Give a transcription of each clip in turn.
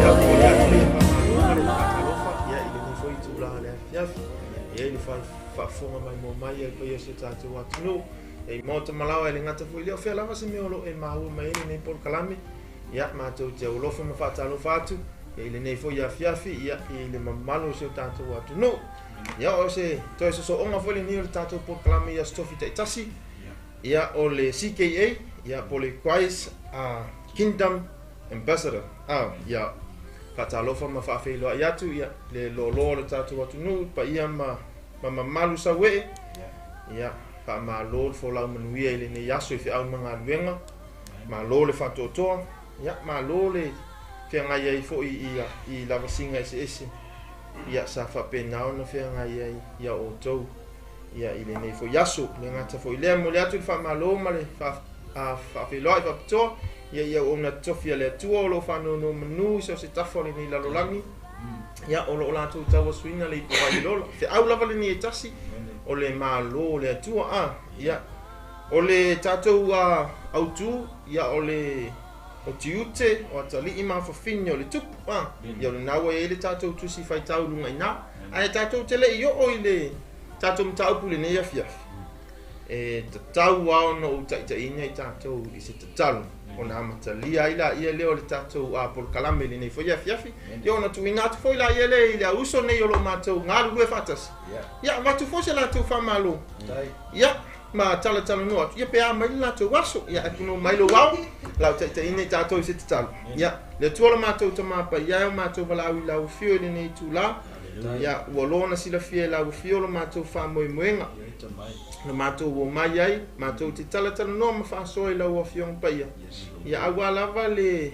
Ia, momoli atu le faamalo ma le faatalofa ia i lenei foi itula o le afiafi. Ia i le faafofoga maimoa mai a le paia o si o tatou atunuu ia i maota malaoa e le gata foi i lea o fea lava se mea o lo o e maua mai ai lenei polokalame. Ia matou te aualofa ma faatalofa atu ia i lenei foi afiafi ia i le mamalu o si o tatou atunuu. Ia o se toe sosooga foi lenei o le tatou polokalame i Aso Tofi taitasi. Ia o le CKA, ia po o le Christ Kingdom Ambassador. Ah, ia. Faatalofa ma faafeiloai atu ia le loaloa o le tatou atunuu, paia ma mamalu sauee. Ia, faamalo le folau manuia i lenei aso i feau ma galuega. Malo le faatoatoa. Ia, malo le feagai ai foi i lavasiga eseese. Ia, sa faapena ona feagai ai ia outou ia i lenei foi aso. Le gata foi lea, momoli atu le faamalo ma le faafeiloai faapitoa ia i auauna totofi a le Atua o lo o faanonomanu i so o se tafa o lenei lalolagi. Ia, o lo o latou tauasuina le ipovai i lola. Feau lava lenei e tasi o le malo o le Atua. Ia, o le tatou autu, ia o le o tiute, o atalii ma afafine o le tupu. Ia o lena ua i ai le tatou tusi faitau i luga i ina. Ae tatou te le i oo i le tatou mataupu i lenei afiafi, e tatau lava ona ou taitaiina i tatou i se tatalo ona amatalia ai laia lea o le tatou polokalame i lenei foi afiafi. Ia ona tuuina atu foi laia lea i le auuso nei o lo o matou galulue faatasi. Ia avatu foi se latou faamalo. Ia ma talatalanoa atu, ia pe a mai le latou aso. Ia ae punou mai lou ao, lau taitaiina i tatou i se tatalo. Ia, le Atua lo matou Tama Paia e o matou valaau i lau afio i lenei itula. Ia, ua loa ona silafia e lau afio lo matou faamoemoega, na matou omai ai, matou te talatalanoa ma faasoa i lau Afioga Paia. Ia, aua lava le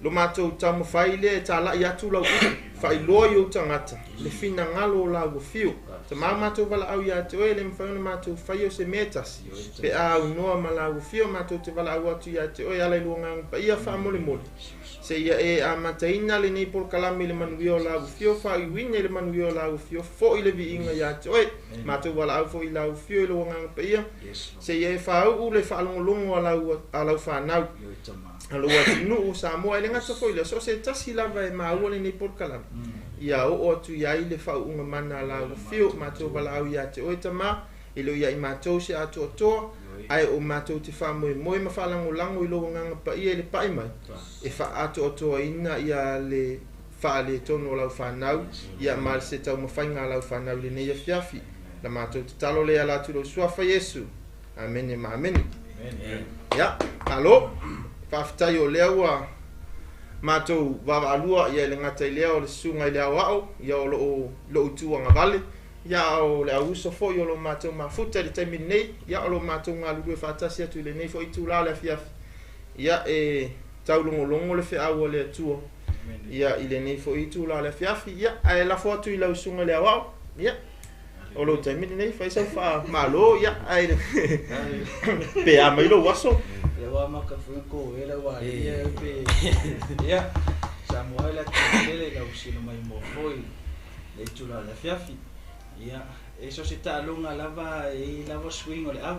lo matou taumafai lea e talai atu lau upu, faailoa i ou tagata le finagalo o lau afio. Tama matou valaau ia te oe, e le mafai ona matou faia o se mea e tasi, pe a aunoa ma lau afio, matou te valaau atu ia te oe ala i lou Agaga Paia faamolemole. Seia e amataina lenei polokalame i le manuia o lau afio, faaiuina i le manuia o lau afio, foi le viiga ia te oe. Matou valaau foi i lau afio i lou Agaga Paia, seia e faauu le faalogologo a lau fanau, a lou atunuu o Samoa. E le gata foi lea, so o se tasi lava e maua lenei polokalame, ia oo atu i ai le faauuga mana a lau afio. Matou valaau ia te oe Tama, e le o ia i matou se atoatoa, ae o matou te faamoemoe ma faalagolago i lou Agaga Paia i le pai mai, e faaatoatoaina ia le faaletonu o lau fanau, ia ma se taumafaiga a lau fanau i lenei afiafi. La matou tatalo lea ala atu i lou Suafa Iesu. Amene ma amene. Ia, malo. Faafetai o lea ua matou vaavaalua ia i le gata i lea o le susuga i le aoao, ia o loo lou itu agavale, ia o le auuso foi o lo matou mafuta i le taimi lenei, ia o lo matou galulue faatasi atu i lenei foi itula o le afiafi, ia e taulogologo le feau a le Atua ia i lenei foi itula o le afiafi. Ia ae lafo atu i lau susuga i le aoao, ia o lou taimi lenei, fai sau faamalo, ia ae pe a mai lou aso. Ia ua maka foi ko e la ua ia pe ia Samoa le tele lau sino mai mo foi le itula le afiafi. Ia e so se taaloga lava e lava swing o le au.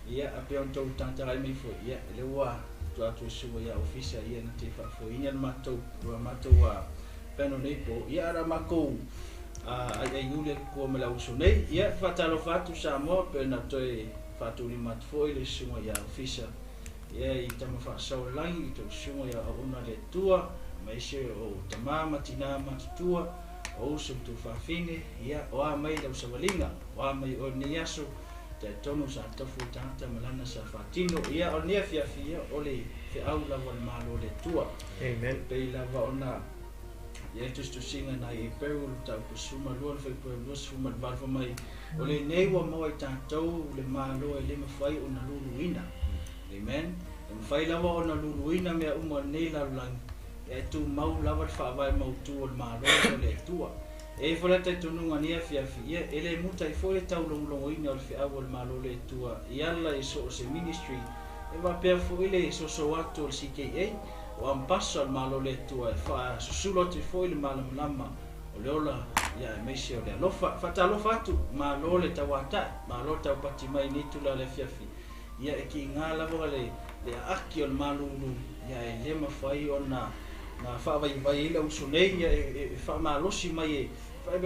Ia a pe on tou tantara mai foi. Ia le ua tu atu suga ia ofisa ia na te faafoeina le matou ua matou a peno nei po. Ia ara makou ai ai ule ko me la uso nei. Ia faatalofa atu Samoa pe na toe faatulima atu foi le suga ia ofisa. Ia i tama faasau langi i tou suga ia auauna le Atua, ma ise o tama ma tina ma tutua, o uso ma tou faafine. Ia o a mai lau savaliga, o a mai o lenei aso, te tonu sa tofu i tagata ma lana sa faatino. Ia o lenei afiafi, ia o le feau lava o le malo o le Atua. Amen. Pei lava ona ia e tusitusiga nai e peru le tau pasuma lua le faipue 28 fa mai o lenei ua maua i tatou le malo e le mafai ona luluina. Amen. E mafai lava ona luluina mea uma o lenei lalolagi, e tumau lava le faavae mautu o le malo o le Atua. E foi le talitonuga nei afiafi, ia e le muta ai foi le taulogologoina o le feau o le malo o le Atua i ala i so o se ministry. E faapea foi le soso atu o le CKA, o ampasa o le malo o le Atua e faasusulo atu foi le malamalama o le ola, ia aemaise o le alofa. Faatalofa atu, malo le tauatai, malo le taupati mai nei tula le afiafi. Ia e kiiga lava le aaki o le malulu, ia e le mafai ona na faavaivai ai le uso nei, ia e faamalosi mai e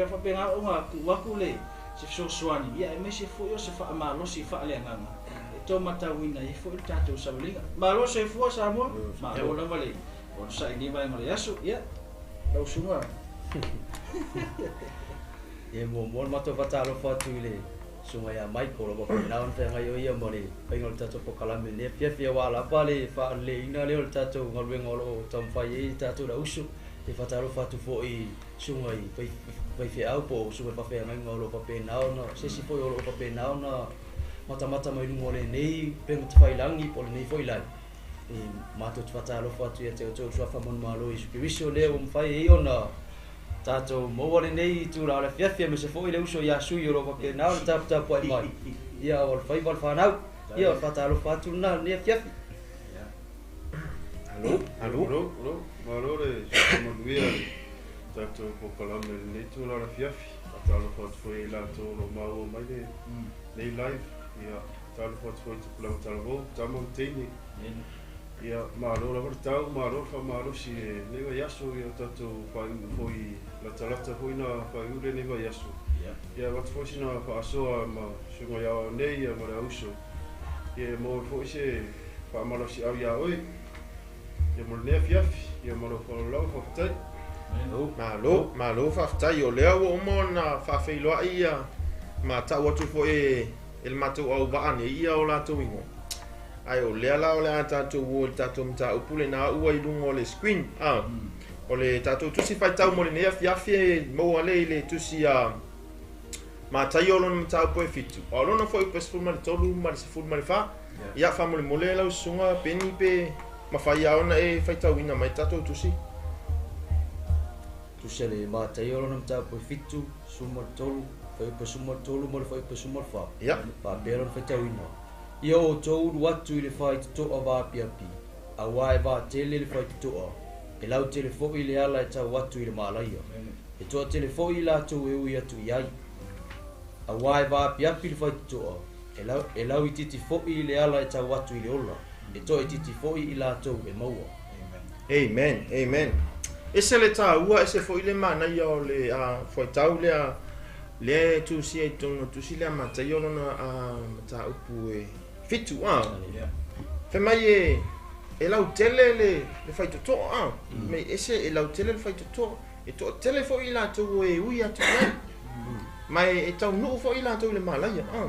faapena ona tuu atu le se fesoasoani, ia aemaise foi o se faamalosi faaleagaga e to matauina ai foi le tatou savaliga. Malo soifua Samoa, malo lava le onosai nei vaega o le aso. Ia lau susuga. Ia muamua le matou faatalofa atu i le Susuga ia Michael o lo o faapena ona feagai o ia ma le faiga o le tatou polokalame i lenei afiafi aua lava le faaleleiina lea o le tatou galuega o lo o taumafai ai tatou le auuso. E faatalofa atu foi i susuga i faifeau po o susuga i faafeagaiga o lo o faapena ona, se isi foi o lo o faapena ona matamata mai luga o lenei upega tafailagi po o lenei foi lae. E matou te faatalofa atu ia te outou i le Suafa manumalo o Iesu Keriso lea ua mafai ai ona tatou maua lenei itula o le afiafi aemaise foi le uso ia Sui o lo o faapena ona taputapuai mai. Ia o le faiva o le fanau. Ia o le faatalofa atu lena i lenei afiafi. Alo, alo. Alo, alo. Malo le soifua manuia i le tatou polokalame i lenei itula o le afiafi. Faatalofa atu foi ia i latou o lo o maua mai lenei live. Ia, faatalofa atu foi i tupulaga talavou, tama ma teine. Ia, malo lava le tau, malo le faamalosi i lenei vaiaso, ia tatou faaiuiu foi latalata foi na faaiuiu lenei vaiaso. Ia, avatu foi sina faasoa ma susuga i aoao nei ia ma le auso. Ia, e maua ai foi se faamalosiau ia oe. Ia mo lenei afiafi, ia ma lou faaaloalo lava, faafetai. Malo, malo faafetai. O lea ua uma ona faafeiloai ia ma tau atu foi e le matou auvaa nei ia o latou igoa. Ae o lea la o le a tatou o i le tatou mataupu lena ua i luga o le screen. O le tatou tusi faitau mo lenei afiafi e maua lea i le tusi a Mataio o lona mataupu e 7. A o lona foi upu e 13 ma le 14. Ia faamolemole lau susuga Peni pe mafai lava ona e faitauina mai tatou tusi. Tusi a le Mataio lona mataupu e 7, 13, fuaiupu e 13 ma le fuaiupu e 14. Ia. Faapea lona faitauina. Ia outou ulu atu i le faitotoa vaapiapi, auā e vatele le faitotoa, e lautele foi le ala e tau atu i le malaia. E toatele foi i latou e ui atu i ai. Auā e vaapiapi le faitotoa, e lau, e lauitiiti foi le ala e tau atu i le ola, e toaitiiti foi i latou e maua. Amen. Amen. Ese le taua, ese foi le manaia o le fuaitau lea lea e tusia i totonu o le tusi lea a Mataio lona mataupu e 7 a. Fai mai e e lautele le le faitotoa a. Mai ese e lautele le faitotoa, e toatele foi i latou e ui atu i ai. Ma e taunuu foi i latou i le malaia a.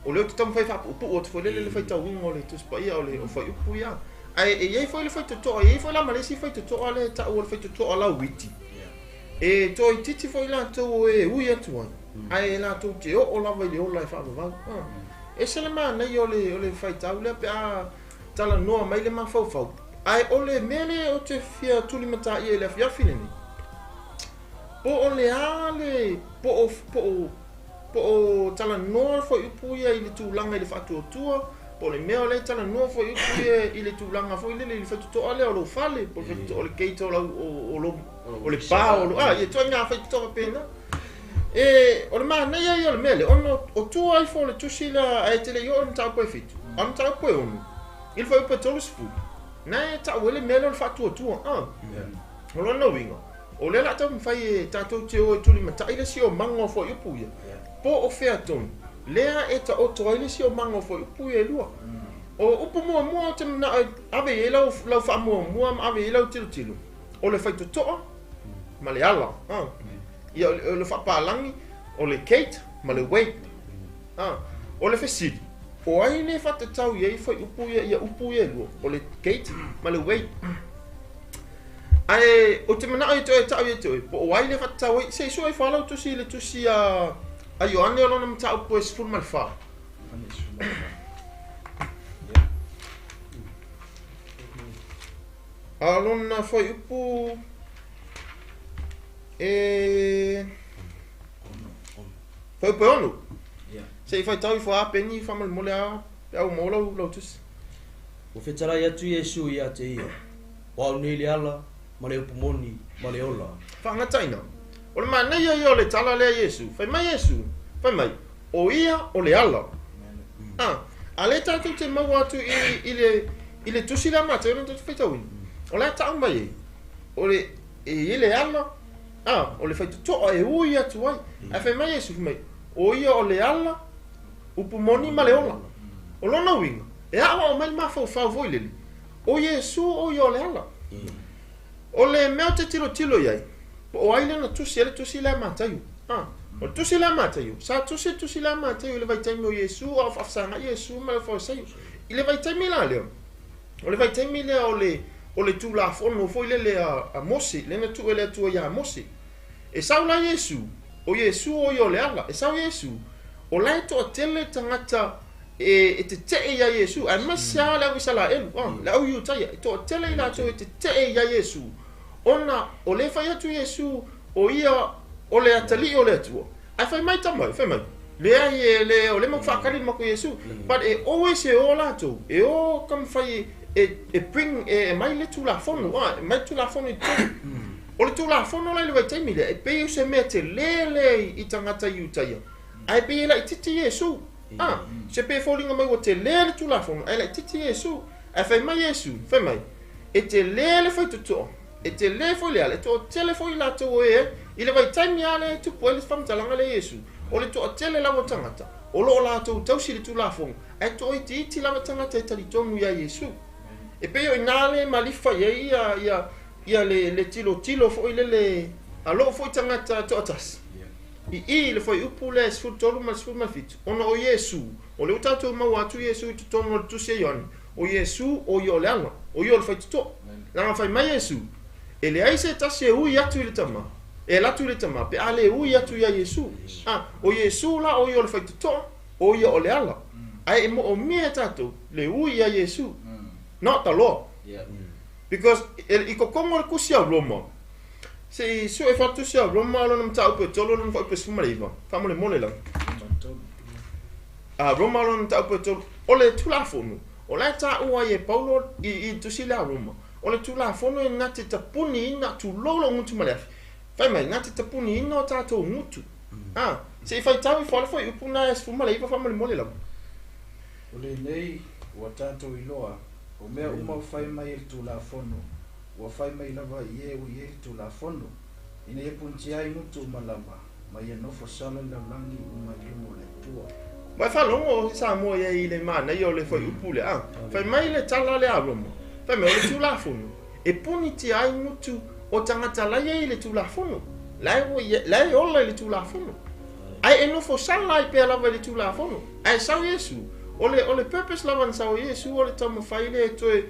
O lea ou te taumafai e faapuupuu atu foi lele le faitauina o le Tusi Paia o le fuaiupu ia. Ae e i ai foi le faitotoa, e i ai foi la ma le isi faitotoa lea e tau o le faitotoa lauiti. E toaitiiti foi latou e ui atu ai, ae latou te oo lava i le ola e faavavau. Ese le manaia o le faitau lea pe a talanoa mai le mafaufau. Ae o le mea lea ou te fia tulimataia i le afiafi lenei, po o le a le, po o, po o, po o talanoa le fuaiupu ia i le tulaga i le faatuatua, po o le mea o lea e talanoa fuaiupu ia i le tulaga foi lele i le faitotoa lea o lou fale, po o le faitotoa o le gate o lau, o lou, o le pa o lou, ia ituaiga faitotoa faapena. E, o le manaia ia o le mea lea, ona o tua ifo o le tusi lea, ae te le i oo i le mataupu e 7, a o le mataupu e 6, i le fuaiupu e 30, na e tau ai le mea lea o le faatuatua. O lona uiga, o lea o le a taumafai e tatou te o e tulimatai le siomaga o fuaiupu ia, po o fea tonu, lea e taoto ai le siomaga o fuaiupu ia e lua. O upu muamua ou te manao e ave i ai lau, lau faamuamua ma ave i ai lau tilotilo, o le faitotoa ma le ala. Ia, o le faapalagi, o le gate ma le way. O le fesili, o ai le faatatau i ai fuaiupu ia, ia upu ia e lua, o le gate ma le way. Ae ou te manao ia te oe e tau ia te oe, po o ai le faatatau ai, se i sue ifo lava lau tusi i le tusi a Ioane o lona mataupu e 14. A o lona fuaiupu e fuaiupu e 6. Se i faitau ifo lava Peni faamolemole lava pe a ua maua lau, lau tusi. Ua fetalai atu Iesu ia te ia, O au nei le ala, ma le upu moni, ma le ola. Faagataina. O le manaia ia o le tala lea a Iesu. Fai mai Iesu, fai mai, O ia o le ala. A, a lea tatou te maua atu i, i le, i le tusi lea a Mateo lea na tatou faitauina. O le a tau mai ai, o le, e i ai le ala, a, o le faitotoa e ui atu ai. Ae fai mai Iesu, fai mai, O ia o le ala, upu moni ma le ola. O lona uiga, e aoao mai le mafaufau foi lele, o Iesu o ia o le ala. O le mea ou te tilotilo i ai, po o ai lea na tusi ai le tusi lea a Mataio. O le tusi lea Mataio, sa tusi le tusi lea Mataio i le vaitaimi o Iesu a o faafesagai Iesu ma le Farisai. I le vaitaimi la lea, o le vaitaimi lea o le o le Tulafono foi lele a Mose, lea na tuu e le Atua ia Mose. E sau la Iesu, o Iesu o ia o le ala, e sau Iesu, o la e toatele tagata e tetee iā Iesu, aemaise lava le au Isalaelu, le au Iutaia, e toatele i latou e tetee iā Iesu, ona o lea e fai atu Iesu o ia o le atalii o le Atua, ae fai mai tama ia, fai mai, leai e le, o lea matou faakali le matou Iesu, but e always e o latou, e o taumafai e bring, e aumai le Tulafono, e aumai le Tulafono i totonu. O le Tulafono la i le vaitaimi lea, e pei o se mea tele lea i tagata Iutaia, ae pei e laitiiti Iesu. A, se pei e foliga mai ua tele le Tulafono, ae laitiiti Iesu. Ae fai mai Iesu, fai mai, E tele le faitotoa, e tele foi le ala, e toatele foi i latou o e ai. I le vaitaimi lava lea e tupu ai le faamatalaga lea a Iesu, o le toatele lava o tagata, o lo o latou tausi i le Tulafono, ae toaitiiti lava tagata e talitonu iā Iesu. E pei o i ina lea e malifa i ai ia, ia, ia le, le tilotilo foi lele a lou foi tagata toatasi. I i i le fuaiupu lea e 13 ma le 17, ona o Iesu, o lea ua tatou maua atu Iesu i totonu o le Tusi a Ioane, o Iesu o ia o le ala, o ia o le faitotoa. Leaga fai mai Iesu, E leai se tasi e ui atu i le Tama, e alu atu i le Tama, pe a le ui atu iā Iesu. A, o Iesu la o ia o le faitotoa, o ia o le ala. Ae e moomia e tatou le ui iā Iesu, not the law. Because i totonu o le Tusi a Roma, Se i sue fatusi a Roma lona mataupu e tolu lona fuaiupu e 19. Faamolemole lava. A Roma lona mataupu e tolu. O le Tulafono, o la e taua ai e Paulo i i tusi lea a Roma, o le Tulafono e na te tapuniina, tulou lou gutu ma le afi. Fai mai, na te tapuniina o tatou gutu. A, se i faitau ifo lava le fuaiupu na e 19 faamolemole lava. O lenei ua tatou iloa, o mea uma o fai mai e le Tulafono, Ua fai mai lava i e ua i ai le Tulafono, ina ia punitia ai gutu uma lava, ma ia nofo sala le lalolagi uma i luma o le Atua. Ua e faalogo o Samoa i ai i le manaia o le fuaiupu lea, a? Fai mai le tala lea a Roma, fai mai o le Tulafono e punitia ai gutu o tagata la e i ai i le Tulafono, la e ua i ai, la e ola i le Tulafono, ae e nofo sala ai pea lava i le Tulafono. Ae sau Iesu, o le, o le purpose lava na sau ai Iesu o le taumafai lea e toe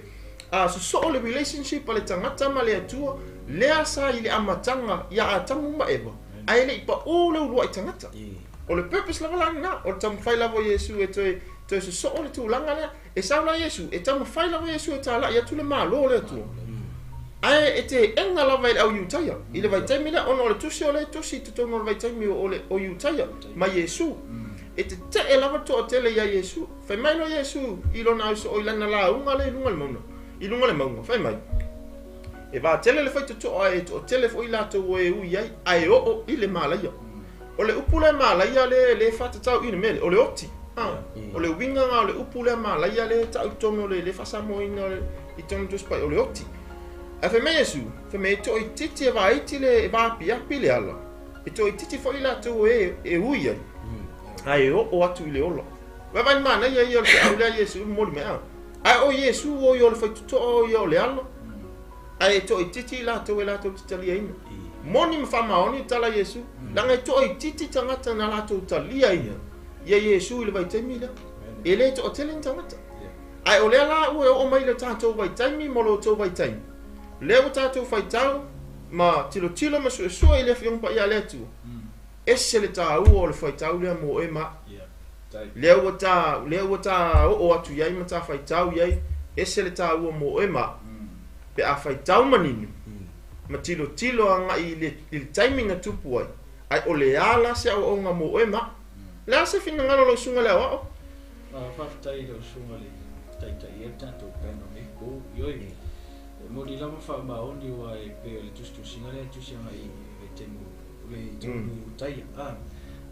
A sosoo le relationship a le tagata ma le Atua, lea sa i le amataga ia Atamu ma Eva, ae e le i paū le uluai tagata. O le purpose lava la lena, o le taumafai lava o Iesu e toe, toe sosoo le tulaga lea. E sau la Iesu, e taumafai lava Iesu e talai atu le Malo o le Atua. Ae e teena lava e le au Iutaia i le vaitaimi lea, ona o le tusi o lea tusi i totonu o le vaitaimi o le, o Iutaia ma Iesu. E tetee lava le toatele iā Iesu. Fai mai loa Iesu i lona ausoo i lana lauga lea i luga o le mauna, i luga o le mauga, fai mai, E vatele le faitotoa ae e toatele foi latou o e ui ai, ae oo i le malaia. O le upu lea malaia lea lea e faatatau i le mea lea, o le oti. A, o le uiga na o le upu lea malaia lea e tau i totonu o le le faasamoaina o le i totonu o le Tusi Paia, o le oti. Ae fai mai Iesu, fai mai, e toaitiiti e vaiti le e vaapiapi le ala, e toaitiiti foi latou o e e ui ai, ae oo atu i le ola. Vaavaai le manaia ia o le feau lea a Iesu i momoli mai, a. Ae o Iesu o ia o le faitotoa o ia o le ala, ae e toaitiiti i latou e latou te taliaina. Moni ma faamaoni le tala a Iesu, leaga e toaitiiti tagata na latou taliaina ia Iesu i le vaitaimi lea. E le toatele ni tagata. Ae o lea la ua e oo mai i le tatou vaitaimi ma lo outou vaitaimi, lea ua tatou faitau ma tilotilo ma suesue i le Afioga Paia a le Atua, ese le taua o le faitau lea mo oe ma au. Lea ua ta, lea ua ta oo atu i ai ma ta faitau i ai, ese le taua mo oe ma au. Pe a faitau manino ma tilotilo agai i le, i le taimi na tupu ai, ae o le a la se aoaoga mo oe ma au? Le a se finagalo o lau susuga i le aoao? Faafetai i lau susuga i le Taitai ai le tatou panel nei po, ioe, e moni lava faamaoni aua e pei o le tusitusiga lea e tusi agai i vaitaimi o le tolu taia a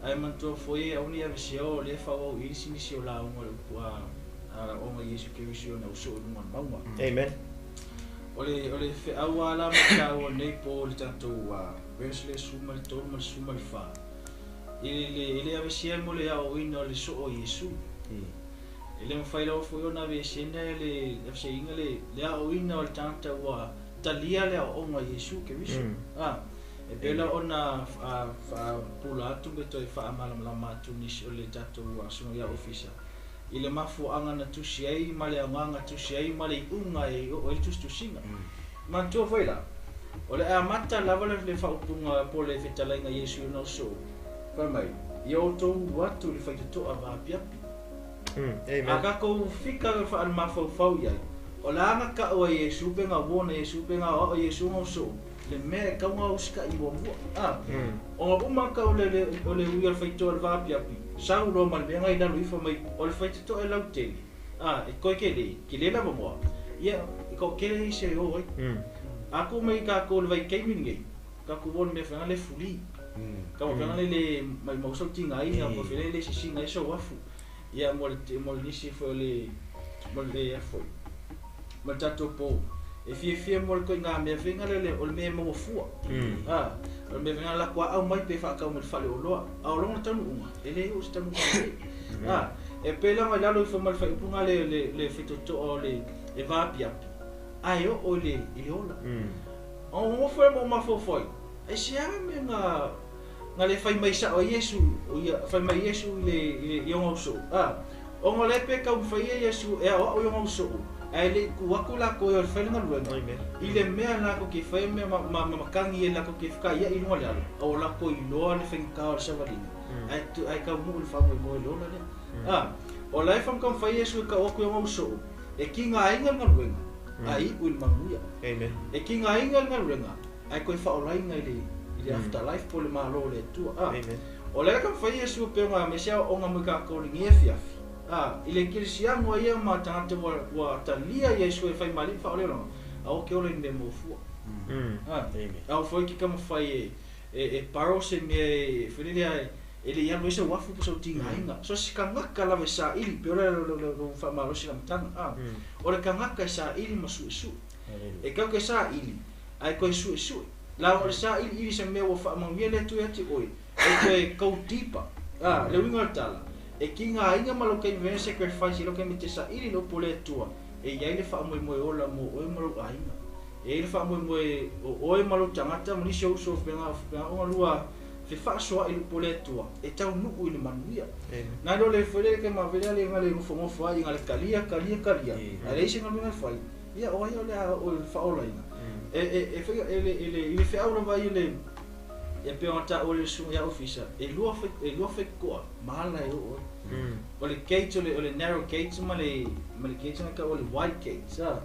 ae manatua foi e aua ne i aveesea o lea e faaauau i isi nisi o lauga o le upu a a Iesu Keriso ina ua soo i luga o le mauga. Amen. O le o le feau lava la ma taua nei po o le tatou verse lea 13 ma le 14 i le e le aveesea mo le aoaoina o le soo o Iesu. E le mafai lava foi ona aveeseina e le aveeseina le le aoaoina o le tagata ua talia le aoaoga a Iesu Keriso. A, e pei la ona faapula atu pe toe faamalamalama atu nisi o le tatou susuga ia ofisa i le mafuaaga na tusi ai ma le aoga na tusi ai ma le iuga e oo ai le tusitusiga. Manatua foi la, o le amata lava le faaupuga po o le fetalaiga a Iesu i ona usoo, fai mai, Ia outou ulu atu i le faitotoa vaapiapi. A tatou fika le faale-mafaufau i ai, o le a na tau a Iesu pe na warn a Iesu pe na aoao Iesu ona usoo, le mea e tau na usitai muamua. A, ona uma na tau le, le, o le ui o le faitotoa i le vaapiapi, sau loa ma le mea na i lalo ifo mai, o le faitotoa e lautele, a, e toe tele, tele le avanoa, ia, e toatele isi e o ai. A tuu mai tatou i le vaitaimi lenei, tatou o i le mea fai le fuli. Ka mo fai le mai mau sau tigaina, mo fai le sisiga ai sou afu. Ia mo le mo le nisi foi o le mo le foi. Ma le tatou po. E fiafia mo le koiga mea faiga le o le mea e maua fua. A, o le mea faiga la kua au mai pe whaakau mai le fale o loa. A o longa taunuuga, e le o se taunuuga lelei. A, e pei la mai lalo ifo ma le faaiupuga le le le faitotoa o le e vaapiapi. A e oo i le i le ola. O nofo e mo mafaufau ai, e se a mea na na le fai mai sao ai Iesu, ia fai mai Iesu i le i le i ona usoo. A, ona o lea pe taumafai ia Iesu e aoao i ona usoo, ae le i tu atu latou e o e fai le galuega, i le mea latou te faia mea ma ma matagi e latou te fetaiai i luga o le ala, a ua latou iloa le faigata o le savaliga, ae ae taunuu i le faamoemoe i le ola lea. A, o la e taumafai Iesu e tau atu i ona usoo, e tigaina le galuega, ae iu i le manuia. E tigaina le galuega, ae toe faaolaina i le i le afterlife po o le Malo o le Atua. A, o le ala taumafai Iesu e pei ona aemaise aoaoga mo i tatou i lenei afiafi. A, i le kerisiano ai ia ma tagata ua ua talia Iesu e fai ma alii ma faaoleolaga, aua ke ola i le mea maua fua. A, aua foi ke taumafai e e e borrow se mea e foi lele a e le i alu ai sau afu po o sau tigaina. So se tagata lava e saili, pei o le lou faamalosi i le amataga. A, o le tagata e saili ma suesue. E tatou te saili, ae toe suesue. La o le sailiili se mea ua faamanuia le Atua ia te oe, e toe go deeper. A, le uiga o le tala, e tigaina ma lou taimi vena sacrifice i lou taimi e te saili i le upu o le Atua, e i ai le faamoemoe ola mo oe ma lou aiga. E i ai le faamoemoe o oe ma lou tagata ma nisi o uso o feaga ona lua fefaasoa'i i le upu o le Atua, e taunuu i le manuia. Na le o le foi lele ke mavele ale nga le nofonofo ai nga le talia, talia, talia, ae leai se galuega e fai, ia o ai o le a oo i le faaolaina. E, e, e fai, e le, e le, i le feau lava ia le, e pei ona taua e le susuga ia ofisa, e lua fai, e lua faitotoa ma ala e oo ai. O le gate, o le, o le narrow gate ma le, ma le gate na taua o le wide gate, a.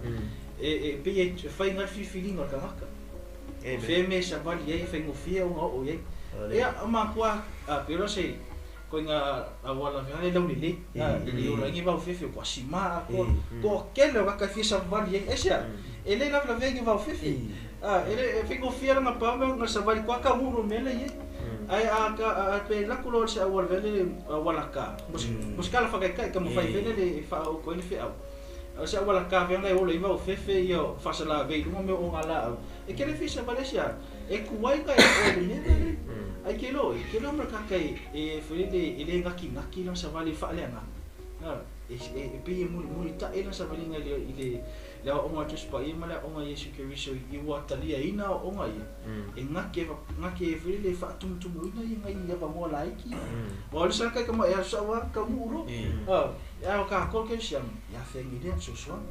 E, e pei e fai nga le filifiliga o le tagata. O fea mea e savali ai e faigofie ona oo i ai. Ia, o matua, a, pei o se, koiga auala fea le laulelei, a, e le ola ai ni vaofefe o kuasima atoa. Toatele o tagata e fia savali ai, aisea? E le lavelavea i ni vaofefe. A, e le, e faigofie lana pao ma ona savali koa taunuu i le mea la e i ai. Ae a, a, pe alu atu loa i se auala fea lele, auala ka, mo se, mo se tala faataitai, taumafai fea lele e faaooto ai le feau. O se auala ka fea na e ola ai vaofefe ia faasalavei i luga mea o ogalaau. E te le fia savali aisea? E tuai ka e oo i le mea lea. Ae ke iloa oe, ke iloa ma le tagata e, e foi lele, e le gatigati lana savali e faaleagaga. A, e, e, e pei e mulimulita'i lana savaliga i le, i le, le aoaoga a le Tusi Paia ma le aoaoga a Iesu Keriso i ua taliaina aoaoga ia, e gake, gake foi lele e faatumutumuina ia nai avanoa laiti ia. Aua o le isi lava taitama e alu sao lava taunuu loa. A, a o tatou le kerisiano, ia feagai lea fesoasoani.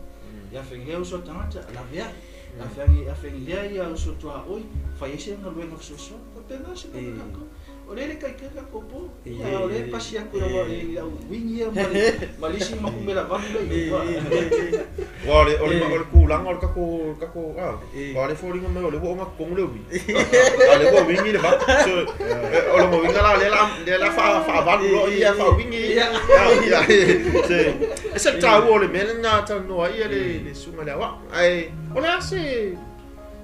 Ia feagai lea uso a tagata, laveai. Ia feagai lea ia uso tuaoi, fai ai se galuega fesoasoani. Faapena se mea ma tatou. O lea e le taitai le tatou po. Ia, o lea e pasi atu i lau wing ia ma le ma le isi makumela valu la i ai. Aua o le o le o le tulaga o le tatou tatou a, aua o lea e foliga mai o lea ua ogatotonu le uvi. A o lea ua wingi le valu. So, o lona uiga la o lea la lea la faavalu loa ia faawingi. Ia, ia, se e se taua o le mea lena talanoa ai le le susuga i le aoao. Ae o le a se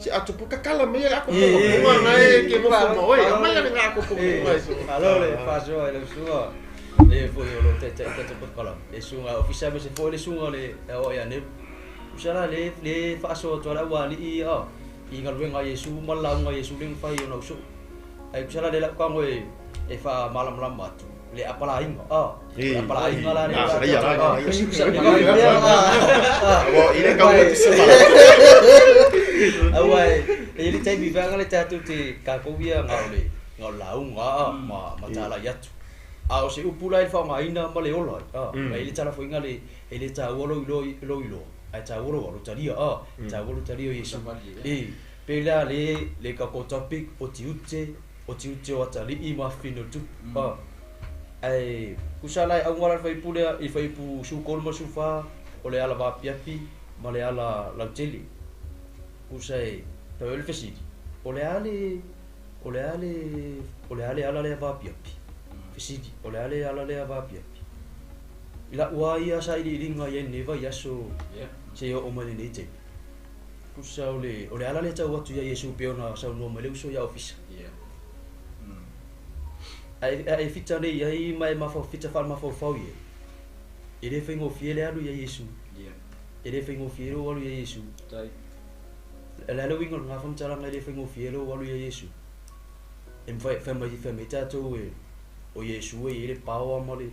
se atopu tatala mai le akopoga na e ke nofo ma oe. Aumai le akopoga. Malo le faasoa i lau susuga le foi o lo taitai tatou polokalame le susuga ofisa aemaise foi le susuga le aoao ia Neru. Tusa la le le faasoa atu a le aualii a i galuega a Iesu ma le lauga a Iesu lea na fai i ona usoo. Ae tusa la le lau tago e e faamalamalama atu le apalaiga a le apalaiga la le Aua E le taimi vaega le tatou te takou ia gaole gaolauga ma talai atu. A o se upu la i le faaaogaina ma le ola ai, ma e le talafoiga le e le taua lou iloa, ae taua lou alo talia, taua lou talia o Iesu. E pei la le tatou topic o tiute, o tiute o atalii ma afafine o le tupu. Ae tusa la e auga la le faaipu lea i le faaipu 13 ma le 14, o le ala vaapiapi ma le ala lautele. Tusa e fai ai le fesili, o le a le o le a le o le a le ala lea vaapiapi? Fesili, o le a le ala lea vaapiapi? I lau lava ia sailiiliga i ai lenei vaiaso se oo mai lenei taimi. Tusa o le ala lea tau atu ia Iesu pei ona saunoa mai le uso ia ofisa. Ae fita nei i ai ma e fita faamafaufau i ai. E le faigofie le alu ia Iesu. E le faigofie lou alu ia Iesu. E le a le uiga o lena faamatalaga e le faigofie lou alu ia Iesu. E fai mai tatou e o Iesu e i ai le power ma le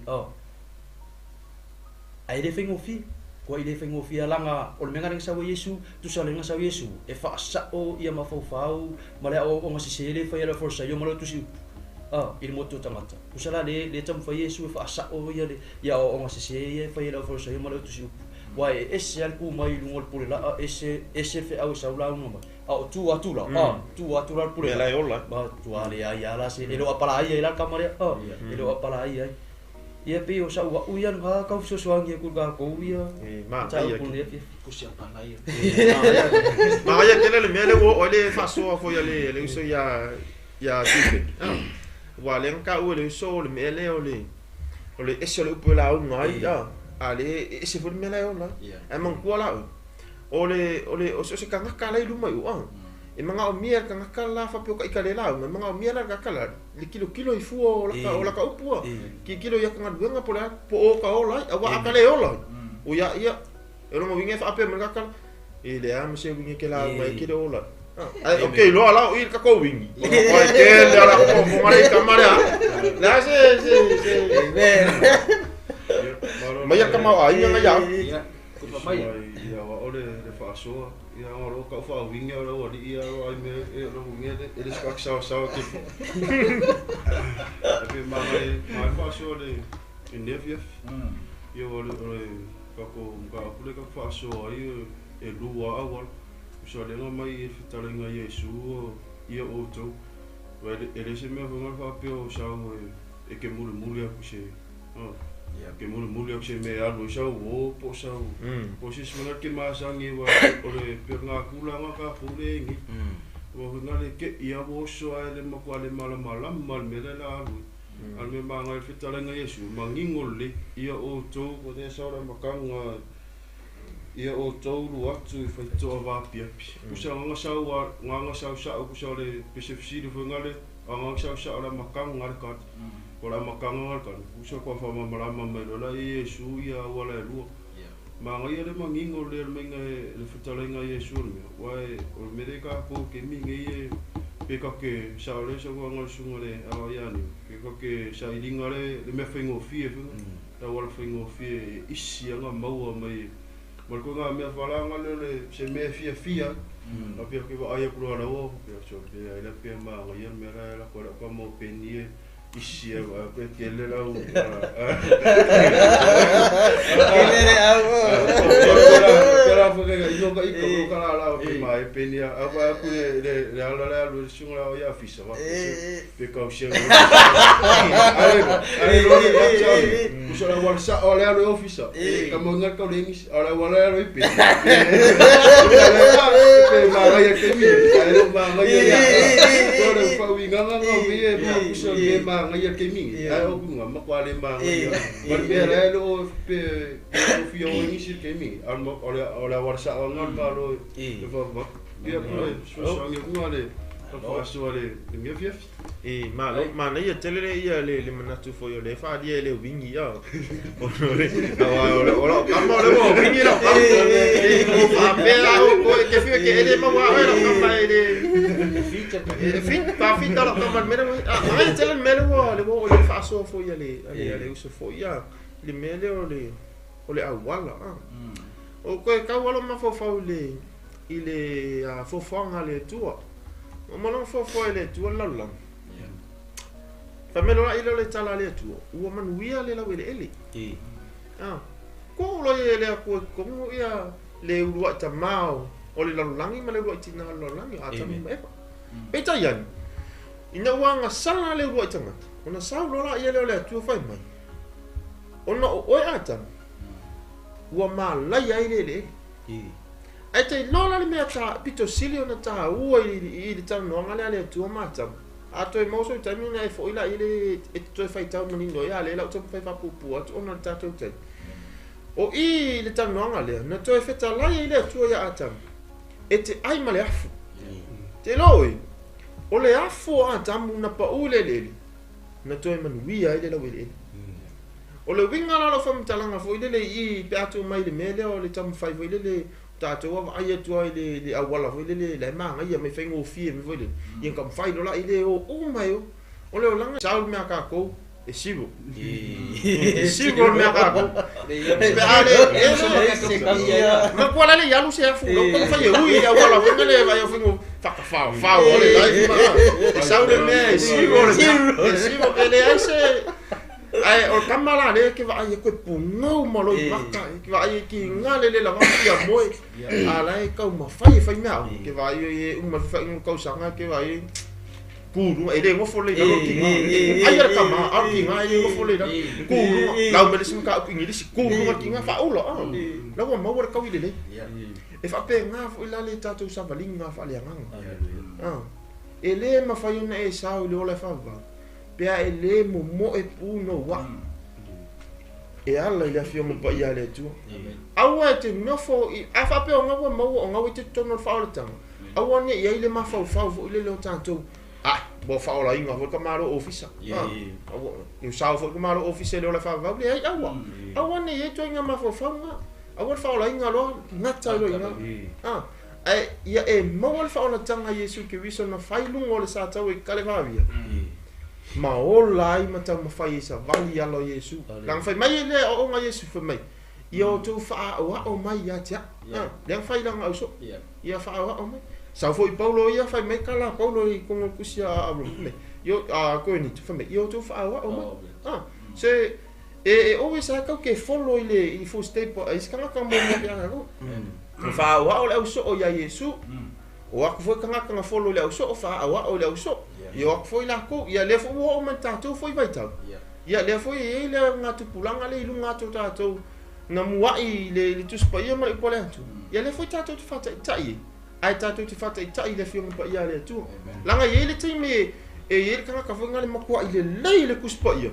ae le faigofie. Kua i le faigofie laga o le mea lena sau e Iesu, tusa le sau Iesu e faasao ia mafaufau ma le aoaoga sese le fai ala folisaio ma le tusi upu. I le motu o tagata. Tusa la le taumafai Iesu e faasao ia le ia aoaoga sese ia e fai ala folisaio ma le tusi upu. Wa e ese al ku mai lunga o le pule laa, ese ese feau e sau lauga mai. A o tu atu la, tu atu la le pule laa. Ola. Ma tua le ai ala se e lo apala ai la kama lea. E lo apala ai ai. Ia pe o sau au ia nga kau fesoasoani aku takou ia. E ma Tau ia pule ia. Pusi apala ia. Ma ia tele le mea le o le faasoa foi a le uso ia tupe. Ua le ka u le uso le mea le o le ese o le upu e lauga ai a le ese foi le mea la e ola. Ae manatua la o le o se kagaka la i luma i ua. E magaomia le kagaka la faapea o kaika le lauga, e magaomia la le kagaka la le kilokilo i fua o laka upu a. Kilokilo ia kagaluega po o le a po o ka ola ai, auā a ka le ola ai. O ia ia e lona uiga e faapea mai le kagaka la, e leai ma se uiga e ke lauga ai ke le ola. Ai okei loa la o i le takou uigi. O ai tele ala faafofoga le tama lea. Le a se Amen. Mai a tamaoaiga na ia au. Ia, kupa mai. Ia wa o le faasoa. Ia o lo kau faauiga o lau alii ia o ai mea e o lau uiga e le saka saosaoa ke. E pe magai magai faasoa le e nea fiafi. Ia o le kako mkaapu le kako faasoa ai e lua auala. Usa lenga mai e fetalenga Iesu ia outou. Wa e le se mea fanga faapea o sau e ke mulimuli aku se. Ke mulimuli aku se mea alu i sau o po sau. Po se se mana ke masangi wa o le pernga kulanga ka kule ngi. Wa hunga le ke ia wo so ai le makwa le malamalam mal mele la alu. Al me manga e fetalenga Iesu mangingo le ia outou ko te sau la makanga ia outou lu atu i faitoa vaapiapi. Kusa nganga sau nganga sau sau kusa le pesefsili foi ngale nganga sau sau la makanga le kat. Ko la makanga le kat. Kusa kwa fa malama mai la Iesu ia wala lua. Manga ia le mangingo le menga le fetalenga Iesu le. Wa o mere ka ko ke minge ie pe ka ke sa le sa nganga sunga le a ia ni. Pe ka ke sa ilinga le me whaingo fie foi. La wala whaingo fie isi anga maua mai. Mal ko ngā mea whalanga le le se mea fia fia. A pia ke wa ai kura la o pia so pia ila pia ma ngai mea la la ko la ko mo peni isi e wa pe ke le la u. Ke le au. Ke la fo ke yo ka i ko ka la la pe mai peni a wa ku le le ala la lu sunga la o ya fisa wa. Pe ka o se. Ai ai lo le cha. Kusa la wala sa o le alu ofisa. Ka mo ngal ka le ngis ala wala alu pe. Pe ma ngai ke mi. Ai lo ma ngai ya. Ko le fa wi nga nga nga mi e ma kusa me ma ngai ke mi. Ai o ku nga ma kwa le ma ngai. Ma me le lo pe o fi o ngis ke mi. Al mo o la wala sa o ngal pa lo. E fa va. Ia ko so so ngi ku le. Fa so le mi fief. E ma ma nei tele le ia le manatu foi o le fa dia le wingi ia. O le o o kama le o wingi la kama. E o fa pe la o ko ke fi ke ele ma wa la kama ele. Fit pa fit la kama me a ai tele me le o le o le fa so foi ia le le uso foi ia le me le o le awala. O ko ka wala ma fo fa le i le fofoga le tua. O malanga fuafua e le Atua le lalolagi. Fai mai loa lea o le tala a le Atua, ua manuia le laueleele. Ah. Ko lo ia le Atua i totonu ia le uluai tamā o le lalolagi ma le uluai tinā o le lalolagi, o Atamu ma Eva. Peitai ane, ina ua agasala le uluai tagata, ona sau loa laia lea o le Atua fai mai, Ona o oe Atamu, ua malaia ai le eleele. Ae te iloa la le mea ta, pito sili ona taua i le talanoaga lea a le Atua ma Atamu. A toe maua sou taimi ona e foi laia le e te toe faitau manino ai, a lea la ou taumafai faapuupuu atu ona o le tatou taimi. O i i le talanoaga lea, na toe fetalai ai le Atua iā Atamu, e te ai ma le afu. Te iloa oe, o le afu o Atamu na pau i le eleele, na toe manuia ai le laueleele. O le uiga la o lau faamatalaga foi lele i i pe a tuu mai i le mea lea o le taumafai foi lele tatou vaavaai atu lava i le auala foi lele la e manaia mai faigofie mai foi lele, ia taumafai loa la i le o uma e o. O le olaga sau le mea a tatou e zero. E zero le mea a tatou. Pe a le matua la le i alu se afu lau taumafai e ui i le auala foi lele vaai au faatafaofao o le life ma e sau le mea e zero le mea. E zero e leai se Ae o le tama la lea e ke vaai e koe pugau ma lou maka e ke vaai e ki ngale le lava fia moe a la e taumafai e fai mea ao ke vaai e uma le fefaiga o le tausaga ke vaai ku i luga e le nofo lelei i lalo le tiga ai a le tama a o le tiga e le nofo lelei i lalo ku i luga lau mai le isi mataupu igilisi ku i luga le tiga faaula a la ua maua le taui lelei e faapena foi la le tatou savaliga faaleagaga e le mafai ona e sao i le ola e faavavau Pe a e le momoe pū nou aʻa e ala i le Afioga Paia a le Atua. Aua e te nofo i, a faapea o gaua maua o gaua i te totonu o le faaolataga, aua ne i ai le mafaufau foi lele o tatou, Ae, ua faaolaina foi ka Malo Ofisa. Aua, e sao foi ka Malo Ofisa i le ola faavavau. Leai, aua. Aua ne i ai ituaiga mafaufau na. Aua le faaolaina loa, gata ai loa i ina. Ae ia e maua le faaolataga a Iesu Keriso na fai luga o le sa tau e Kalevavia, ma ola ai ma taumafai ai savali i ala o Iesu. Leaga fai mai e le aoaoga a Iesu, fai mai, Ia outou faaaoao mai ia te au. Lea na fai lana auso, ia faaaoao mai. Sau foi Paulo ia, fai mai tala a Paulo i totonu o le tusi a Roma, fai mai, a Korinito, fai mai, ia outou faaaoao mai. Se, e always lava tau ke follow i le i footstep a isi tagata mo mo pe ana lo. Faaoao le ausoo iā Iesu. O atu foi tagata na follow i le ausoo, faaoao i le ausoo. Ia o atu foi latou, ia lea foi ua oo mai i le tatou foi vaitau. Ia lea foi e i ai le augatupulaga lea i luga atu o tatou na muai i le Tusi Paia ma le Upu a le Atua. Ia lea foi tatou te faataitai ai, ae tatou te faataitai i le Afioga Paia a le Atua. Leaga e i ai le taimi e i ai le tagata foi na le matuai lelei i le Tusi Paia.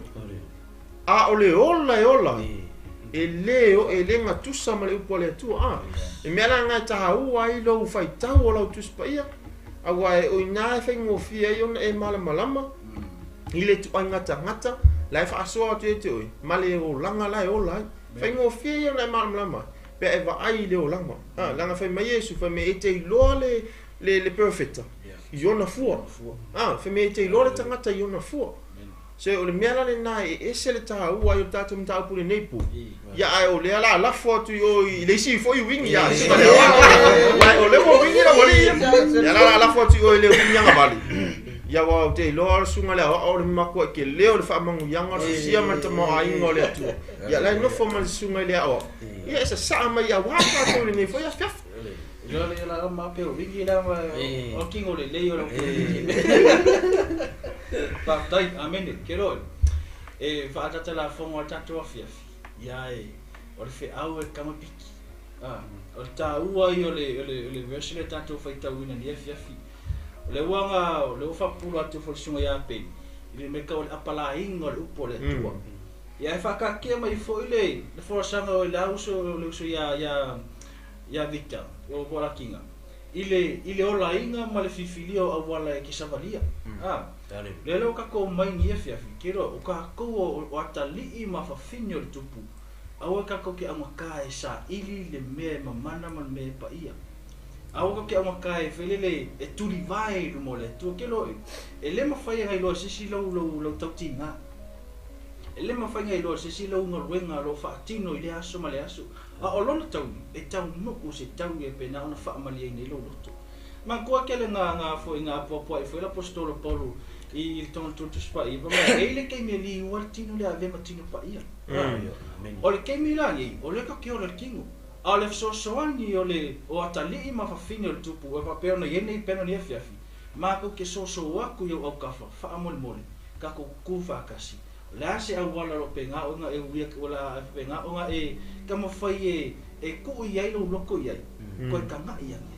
A o le ola e ola ai, e le o, e le gatusa ma le upu a le Atua. A, e mea la lena e taua ai lou faitau o lau Tusi Paia, aua e o i ina e faigofie ai ona e malamalama i le ituaiga tagata la e faasoa atu ia te oe, ma le olaga la e ola ai. Faigofie ia ona e malamalama ai, pe a e vaai i le olaga. A, leaga fai mai Iesu, fai mai e te iloa le, le, le perofeta i ona fua. A, fai mai e te iloa le tagata i ona fua. Se o le mea la lena e ese le taua ai o le tatou mataupu i lenei po. Ia ae o lea la lafo atu i o i le isi foi uiga ia suka le ae o le ua uiga la wali ia. Ia la lafo atu i o i le uiga ngavale. Ia aua ou te iloa o le susuga le aoao o le matua i ke leo o le faamanuiaga o le sosia ma le tamaoaiga o le Atua. Ia la e nofo ma le susuga i le aoao. Ia e sasaa mai aua tatou i lenei foi afiafi. Iloa le la ma pe o wiki la ma o kingo le lei o le Faafetai, amene, ke roe. E whaatata la fongo a tatou afiafi. Ia e, o le feau e kamapiki. Ah, o le tāua i o le, o le, o le verse le tatou faitauina ni afiafi. O le uaga, o le ua whapupulu atu fo le sunga ia pei. I le meka o le apalainga o le upu o le Atua. Ia e whakakea mai foi le, le folasaga o le auso, o le uso ia, ia, ia Victor, o Polakinga, i le, i le olaina ma le filifilia o auala e ke savalia. A, lea lea o kakou mai ni afiafi, ke iloa, o kakou o, o atalii ma fafine o le tupu, aua kakou ke augata e saili le mea e mamana ma le mea e paia. Aua kakou ke augata e failele e tulivae i luma o le Atua. Ke iloa, e le mafai e gailoa e se isi lau, lau, lau tautiga. E le mafai ona iloa e se isi lau galuega o lo o faatino i lea aso ma lea aso. A o lona taui, e taunuu se taui e pena ona faamalieina ai lou loto. Manatua tele nga foi nga apoapoa'i foi le aposetolo Paulo i le togatogo Tusi Paia fai mai, e i ai le taimi e liua ai le tino le avea ma tino paia. O le taimi la nei, o lea tatou te ola i le tino. A o le fesoasoani o le o atalii ma fafine o le tupu e faapea ona i ai nei pena o lenei afiafi, matou te soso atu i ou autafa faamolemole, tatou tutu faatasi. O le a se auala o lo o pena ona e uia o le a pena ona e taumafai e e tuu i ai lou loto i ai, toe tagai ane.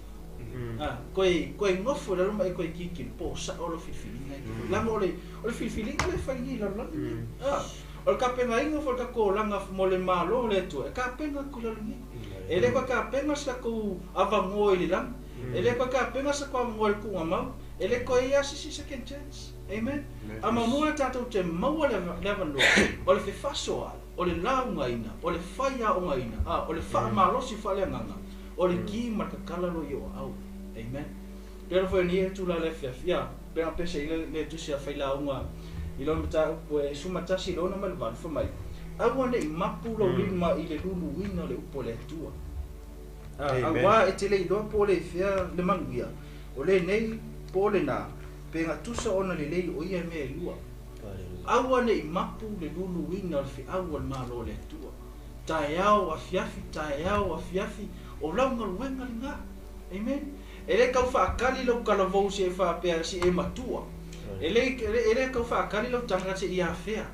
A, toe toe nofo i lalo ma e toe tilotilo po o sao lau filifiliga e te fai. Leaga o le o le filifiliga lea e fai nei i lalolagi nei. A, o le tapenaina foi o le tatou olaga mo le Malo o le Atua, e tapena atu i lalo nei. E le toe tapena se tatou avanoa i le lagi, e le toe tapena se tatou avanoa i le tuugamau, e le toe i ai lava se isi second chance. Amen. A muamua tatou te maua le le avanoa o le fefaasoaai, o le laugaina, o le faiaogaina, a o le faamalosi faaleagaga, o le ki ma le tatala loa i ou aao. Amen. Pei ona foi nei atu la le afiafi, ia, pei ona pese i le, le tusi a Failauga i lona mataupu e 11 i le 68, fai mai, Aua ne i mapu lou lima i le luluina o le upu a le Atua. A, auā e te le iloa po o le fea le manuia, o lenei po o lenā, pe gatusa ona lelei o ia mea e lua. Aua ne i mapu le luluina o le feau a le Malo o le Atua. Taeao, afiafi, taeao, afiafi, o lau galuega lena. Amen. E le tau faatali lau talavou se e faapea se e matua. E le, e le tau faatali lau tagata se i afea.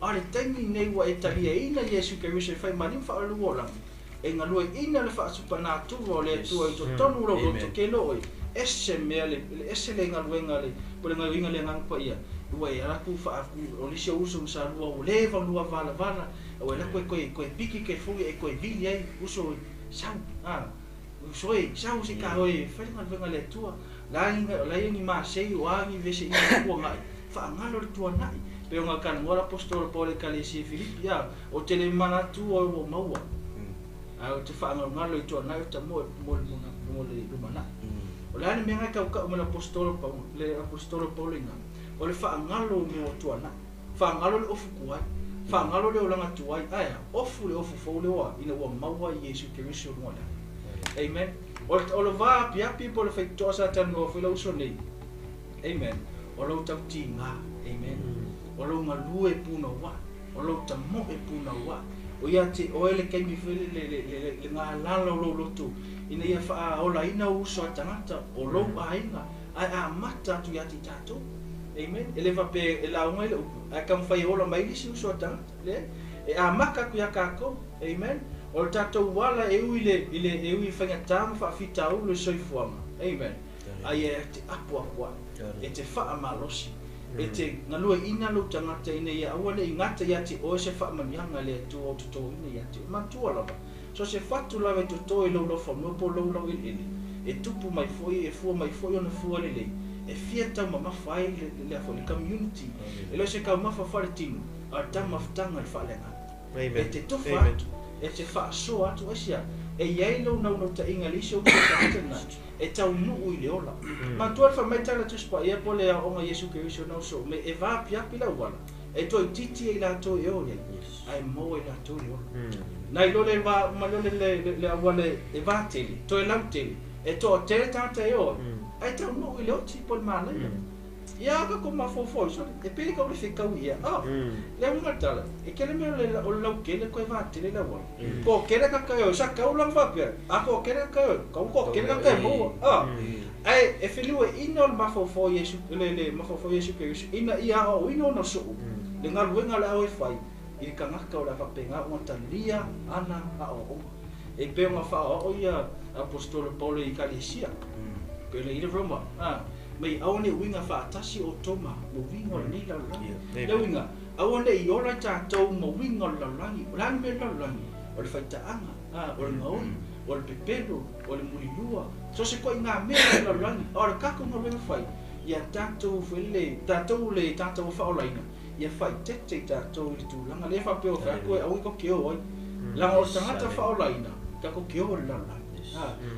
A o le taimi lenei ua e taliaina Iesu Keriso e fai ma alii ma faauluulu o lagi, e galueina le faasupanatura o le Atua i totonu o lou loto ke lo oe, ese mea le, ese le galuega le, po le galuega le Agaga Paia, ua e ala atu faaku, o nisi o uso na sa lua ua leva ona lua valavala, Ua ela koe koe koe piki ke fui e koe vili ai uso sau a uso e sau se ka oe fai le galuega a le Atua la i la ia ni masei o a ni vese i le tuanai faagalo le tuanai pei ona talanoa le aposetolo Paolo i Ekalesia i Filipi a o te le manatu oe ua maua ae o te faagalogalo i tuanai o tamoe mo le mo le lumanai. O le a le mea na e tautau mai le aposetolo Paolo le aposetolo Paolo i ina o le faagalo o mea o tuanai. Faagalo le ofu tuai, faagalo le olaga tuai, ae a? Ofu le ofu fou le oa ina ua maua i Iesu Keriso luga o le afi. Amen. O le, o le va apiapi po o le faitotoa sa talanoa foi lau uso nei. Amen. O lou tautigā. Amen. O lou galue punouaʻ. O lou tamoe punouaʻ. O ia te oe le taimi foi le, le, le, le, le galala o lou loto ina ia faaolaina ou uso a tagata, o lou aiga, ae amata atu ia te i tatou. Amen. E le faapea e lauga ai le upu, ae taumafai e ola mai le isi uso a tagata. Leai. E amata atu ia tatou. Amen. O le tatou ala e ui i le, i le, e ui i faigata ma faafitauli o le soifuaga. Amen. Aia e te apoapoai, e te faamalosi, e te galueaiina lou tagata ina ia aua ne i gata ia te oe se faamanuiaga a le Atua o totoina ia te oe. Manatua lava, So se fatu lava e toto i lou laufanua po o lou laueleele, e tupu mai foi, e fua mai foi ona fua lelei, e fia taumamafa ai le, le, le community. E le o se taumafa faaletino, a o le taumafataga i le faaleagaga. E te tofa atu, e te faasoa atu, aisea, e i ai lou naunautaiga i le isi o uso tagata lena, e taunuu i le ola. Manatua le fai mai tala Tusi Paia po o le aoaoga a Iesu Keriso na oso me e vaapiapi le auala, e toaitiiti ai latou e o i ai, ae maua i latou le ola. Nai lo le va uma lea le, le auala e vatele, toe lautele, e toatele tagata e o ai, ae taunuu i le oti po o le manaia. Ia ka ko mafaufau sole, e pei ka o le fekau ia. Oh, le uiga o le tala, e kele mea o le lautele koe vatele le auala. Ko kele ka kai o, sa kau langa faapea, a ko kele ka kai o, kau ko kele ka kai maua. Oh, ae e feluaiina o le mafaufau o Iesu, le, le mafaufau o Iesu Keriso, ina ia aoaoina ona soo, le galuega o le ao e fai, i le tagata o le a faapena ona talia ana aoaoga. E pei ona faaoao ia Aposetolo Paulo i Ekalesia, pei ona i le Roma, a, mai aua ne i uiga faatasi outou ma uiga o lenei lalolagi. Le uiga, aua ne i ola i tatou ma uiga o le lalolagi. O le a le mea o le lalolagi? O le faitaaga, a, o le gaoi, o le pepelo, o le mulilua, so o se koiga mea o le lalolagi. A o le tatou galuega fai, ia tatou foi le, tatou le tagata ua faaolaina, ia faaeteete i tatou i le tulaga lea faapea ua fai atu e aua tatou te o ai. Leaga o le tagata faaolaina, tatou te o i le lalolagi.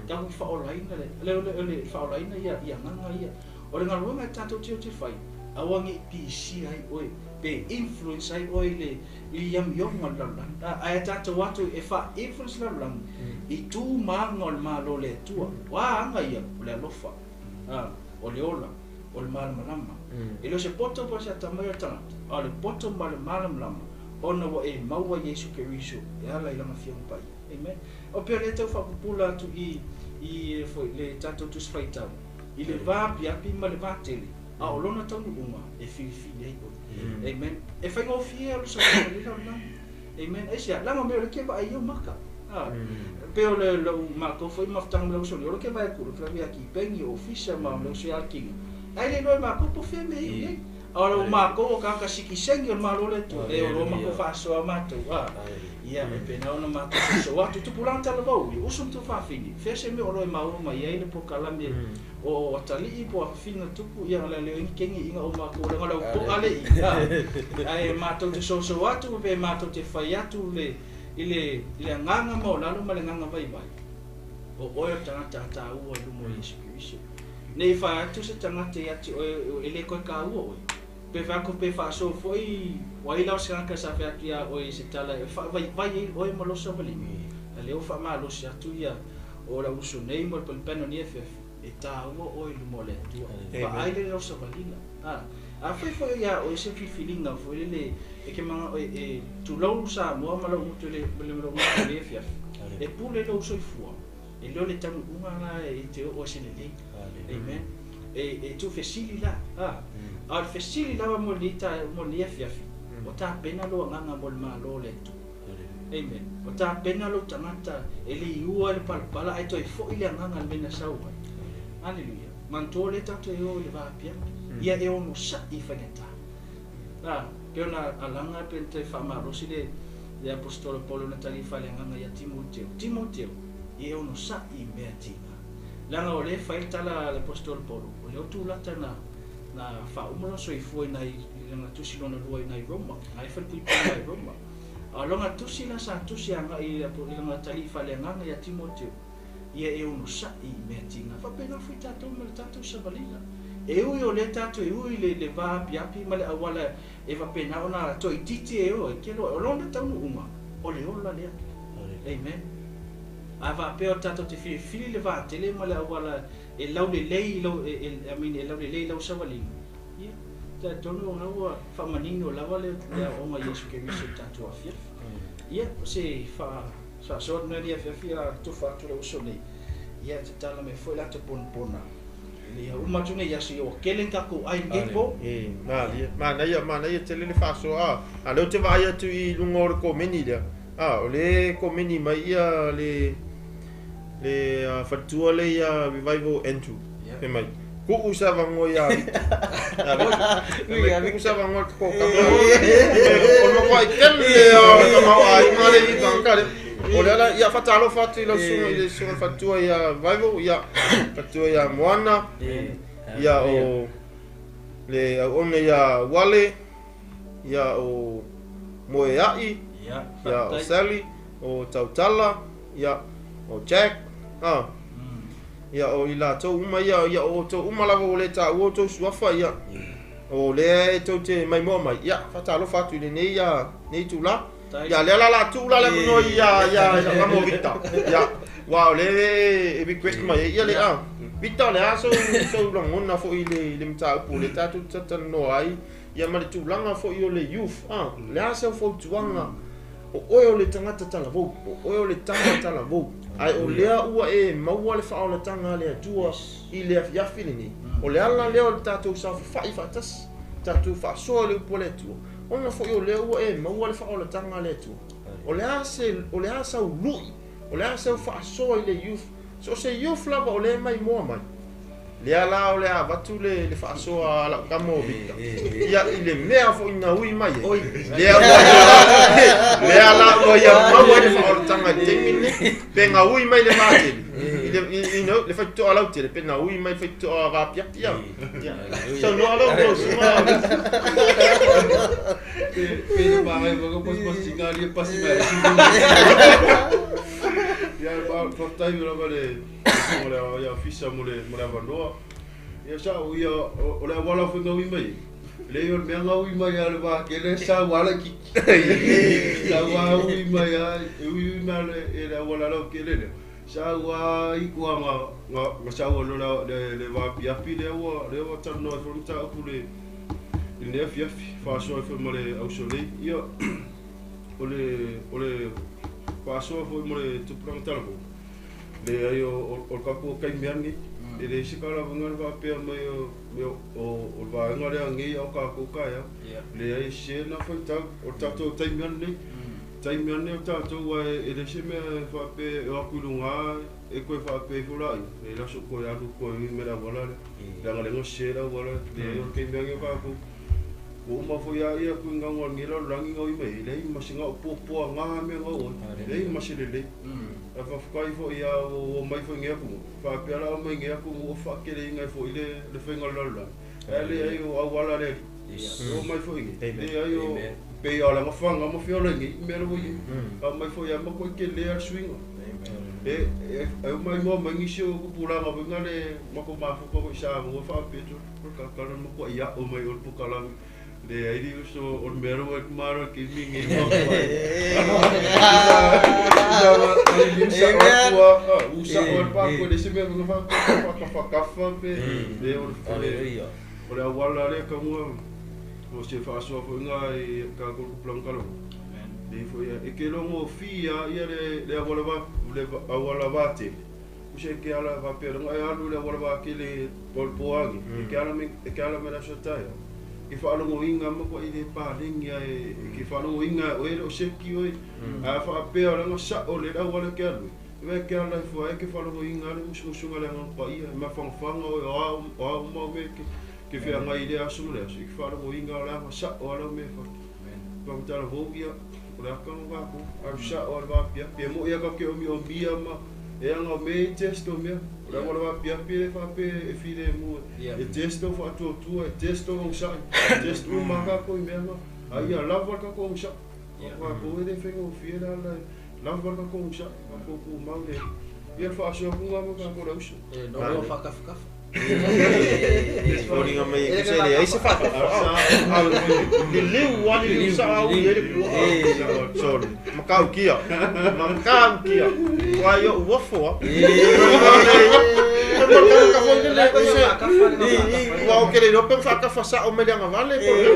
Tatou te faaolaina le, le, le faaolaina ia, ia agaga ia. O le galuega e tatou te o te fai, aua ne i pisia ai oe, pe influence ai oe i le, i le amioga o le lalolagi. Ae tatou atu e faa-influence le lalolagi i tu ma aga o le Malo o le Atua. O a aga ia? O le alofa. A, o le ola, o le malamalama. E le o se poto po o se atamai o le tagata, a o le poto ma le malamalama, ona ua e maua Iesu Keriso e ala i Lana Afioga Paia. Amen. O pea lea e tau faapupula atu i, i foi, le tatou Tusi Faitau, i le va apiapi ma le va tele, a o lona taunuuga e filifili ai oe. Amen. E faigofie alu savalila o le lagi. Amen. Aisea? Leaga o mea o lea ke vaai ai maka. A, pei o le lau matou foi mafutaga ma le uso nei, o lea ke vaai atu, o le ki pengi, ofisa ma le uso ia kinga. Ai le iloa e matou po o fea mea i ai. A o le matou o tagata sikisengi o le Malo o le Atua, e o loa matou faasoa matou, a. Ia, e pena ona matou soso atu. Tupulaga talavou, ia usu ma tuafafine, fea se mea o lo o e maua mai ai le polokalame o atalii po o afafina tupu, ia le leo ni kengi inga o matou leaga o le au po'a le i, a. Ae matou te soso atu pe matou te fai atu le, i le, i le agaga maualalo ma le agaga vaivai, o oe o le tagata a taua i luma o Iesu Keriso. Ne i fai atu se tagata ia te oe e le toe taua oe, pe fai atu pe faasoa foi o ai la o se tagata sa fai atu iā oe i se tala e faavaivai ai oe ma lou savalima, a lea ua faamalosi atu ia o lau uso nei mo le palepane o nei afiafi, e taua oe i luma o le Atua. Vaai lele lau savalina. A, afai foi ia oe se filifiliga foi lele e ke manao e, e tulou Samoa ma lou gutu le, ma lou gutu i le afiafi, e pule lou soifua. E le o le taunuuga la e te oo ai se lelei. Amen. E, e tuufesili la. A, a o le fesili lava mo lenei ta, mo lenei afiafi, o tapena lou agaga mo le Malo o le Atua. Amen. O tapena lou tagata e le iua le palapala ae toe foi le agaga i le mea na sau ai. Aleluia. Manatua lea tatou e o i le va apiapi. Ia e onosai i faigata. A, pei ona alaga pe ona toe faamalosi le, le Aposetolo Paulo na talifa le agaga ia Timoteo. Timoteo, ia e onosai i mea tiga. Leaga o lea e fai le tala a le Aposetolo Paulo, o lea o tulata na, na faauma lona soifua i nai, i lana tusi lona lua i nai Roma, na e falepuipui i Roma. A o lona tusi la sa tusi agai i lana talii faaleagaga ia Timoteo, ia e onosai i mea tiga. Faapena foi tatou ma le tatou savalina. E ui o lea tatou e ui le, le va apiapi ma le auala e faapena ona toaitiiti e o ai, ke loa, o lona taunuuga, o le ola lea. Amen. A faapea o tatou te filifili le vatele ma le auala e laulelei i lau, e, e, I mean, e laulelei i lau savaliga, ia, talitonu o lena ua faamanino lava le, le aoaoga a Iesu Keriso i le tatou afiafi. Ia, o se faa, faasoa lena i le afiafi a tofa atu le uso nei, ia, tatala mai foi le ata ponapona. Ia uma atu nei aso, ia ua tele ni tatou ai lenei po. E, malie, manaia, manaia tele le faasoa, a, a lea ou te vaai atu i luga o le komeni lea, a, o lea e komeni mai ia le, le uh, faletua lea ia Revival Andrew, fai mai, Kuu se avanoa iā Vita. Ia Vita. Kuu se avanoa i le kokama. O le makuai tele o le tamaoaiga le Vita kare. O le ala, ia faatalofa atu i lau susuga i le susuga faletua ia Revival, ia faletua ia Moana, ia o le auauna ia Wale, ia o Moea'i, ia o Sally, o Tautala, ia o Jack, a, ia o i latou uma ia, ia o outou uma lava ua le taua outou suafa, ia o lea e tou te maimoa mai, ia faatalofa atu i lenei ia nei itula. Ia lea la la tuu la le avanoa ia ia ia Kamo Vita. Ia aua o lea e request mai ai ia le a. Vita o le a sou sou lagona foi i le i le mataupu o lea tatou te talanoa ai ia ma le tulaga foi o le youth a. O le a sau fautuaga o oe o le tagata talavou, o oe o le tama talavou, ae o lea ua e maua le faaolataga a le Atua i le afiafi lenei. O le ala lea o le tatou saofafai faatasi, tatou faasoa i le upu a le Atua, ona foi o lea ua e maua le faaolataga a le Atua. O le a se, o le a sau lui, o le a sau faasoa i le youth, so o se youth lava o lea e maimoa mai, lea la o le a avatu le, le faasoa a lau tama o Victor, ia i le mea foi na ui mai ai, lea ua ia, lea la ua ia maua ai le faaolataga i le taimi lenei, pe na ui mai le vatele, i le, you know, le faitotoa lautele, pe na ui mai le faitotoa vaapiapi, ia. Ia, saunoa lau lau susuga. Pe pe le magai mo ko pos pos tinga li pasi mai. Ia ba faafetai lava le mo le ia ofisa mo le mo le avanoa. Ia sa o ia o le auala foi gaui mai. Le o le mea gaui mai a le va ke le sa wala ki. Sa wa ui mai a e ui ui mai le e le auala lau ke le. Sa ua i ua nga sa ua lola le vapiapi lea ua talanoa ai foi le mataupu le i lenei afiafi faasoa ai foi ma le ausolei. Ia o le faasoa foi mo le tupulaga talavou leai o le tatou taimi lava lenei e leai se kalavaga na faapea mai o le vaega lea nei a o tatou taeao leai e sese lena faitau o le tatou taimi lava lenei taimi lava lenei o tatou ae e leai se mea e faapea e o atu i luga e toe faapea ifo laia le la so toe alu toe ui mai le auala lea leaga lea na sese le auala leai o le taimi lava lenei o tatou ua uma foi a ia tuigaga o lenei lalolagi na ui mai ai leai ma se na o puapuaga mea na oo ai leai ma se lelei ae faafetai foi a ua omai foi i nei atunuu faapea la omai i nei atunuu o faateleina ai foi le faiga o le lalolagi ae leai o auala le alii o omai foi i nei leai o pei o le agafaga ma feola i nei mea lea ua i ai aumai foi a matua telea le suiga e omai moa mai nisi o tupulaga foi na le matou mafuta foi i Samoa faapea o le kakala matua ia'o mai o le pokalame leai le uso o le mea lea ua malo le taimi lenei usa'o le paku e leai se mea na faakafakafa pe le o le auala lea tauga o se faasoa foi ga i tatou tupulaga talavou le foi e ke logo fia ia le auala va le auala vatele usa e ke ala faapea leaga e alu le auala vatele po le poagi e ke ala mai le aso taeao ke faalogoina ma i le palegi ae ke faalogoina oe le o seki oe a faapea o leaga sa'o le auala ke alu e ke ala e fua e ke faalogoina le musumusuga le agaga paia e mafagafaga oe o a uma o mea ke feagai i le aso ma le aso i ke faalogoina o le aga sa'o a lau mea e fai faamatala ia o le akaga o tatou alu sa'o a le vapiapi e mo'i a tatou ke omiomia ma e aga o mea i test o mea o le auala vapiapi e faapea e filemu e test o faatuatua e test o ogasa'i test uma a tatou i mea na a ia lava le tatou ogasa'i tatou e le faigofie le ala lava le tatou ogasa'i tatou tumau le ia le faasoakuga ma tatou le auso e no faakafakafa foliga mai e kusa leai se faatafa leleu a leleu sa'au i ai le pua'a sole makaukia uai o'u uafo a ua o ke le iloa pe faakafa sa'o mai le agavale po o le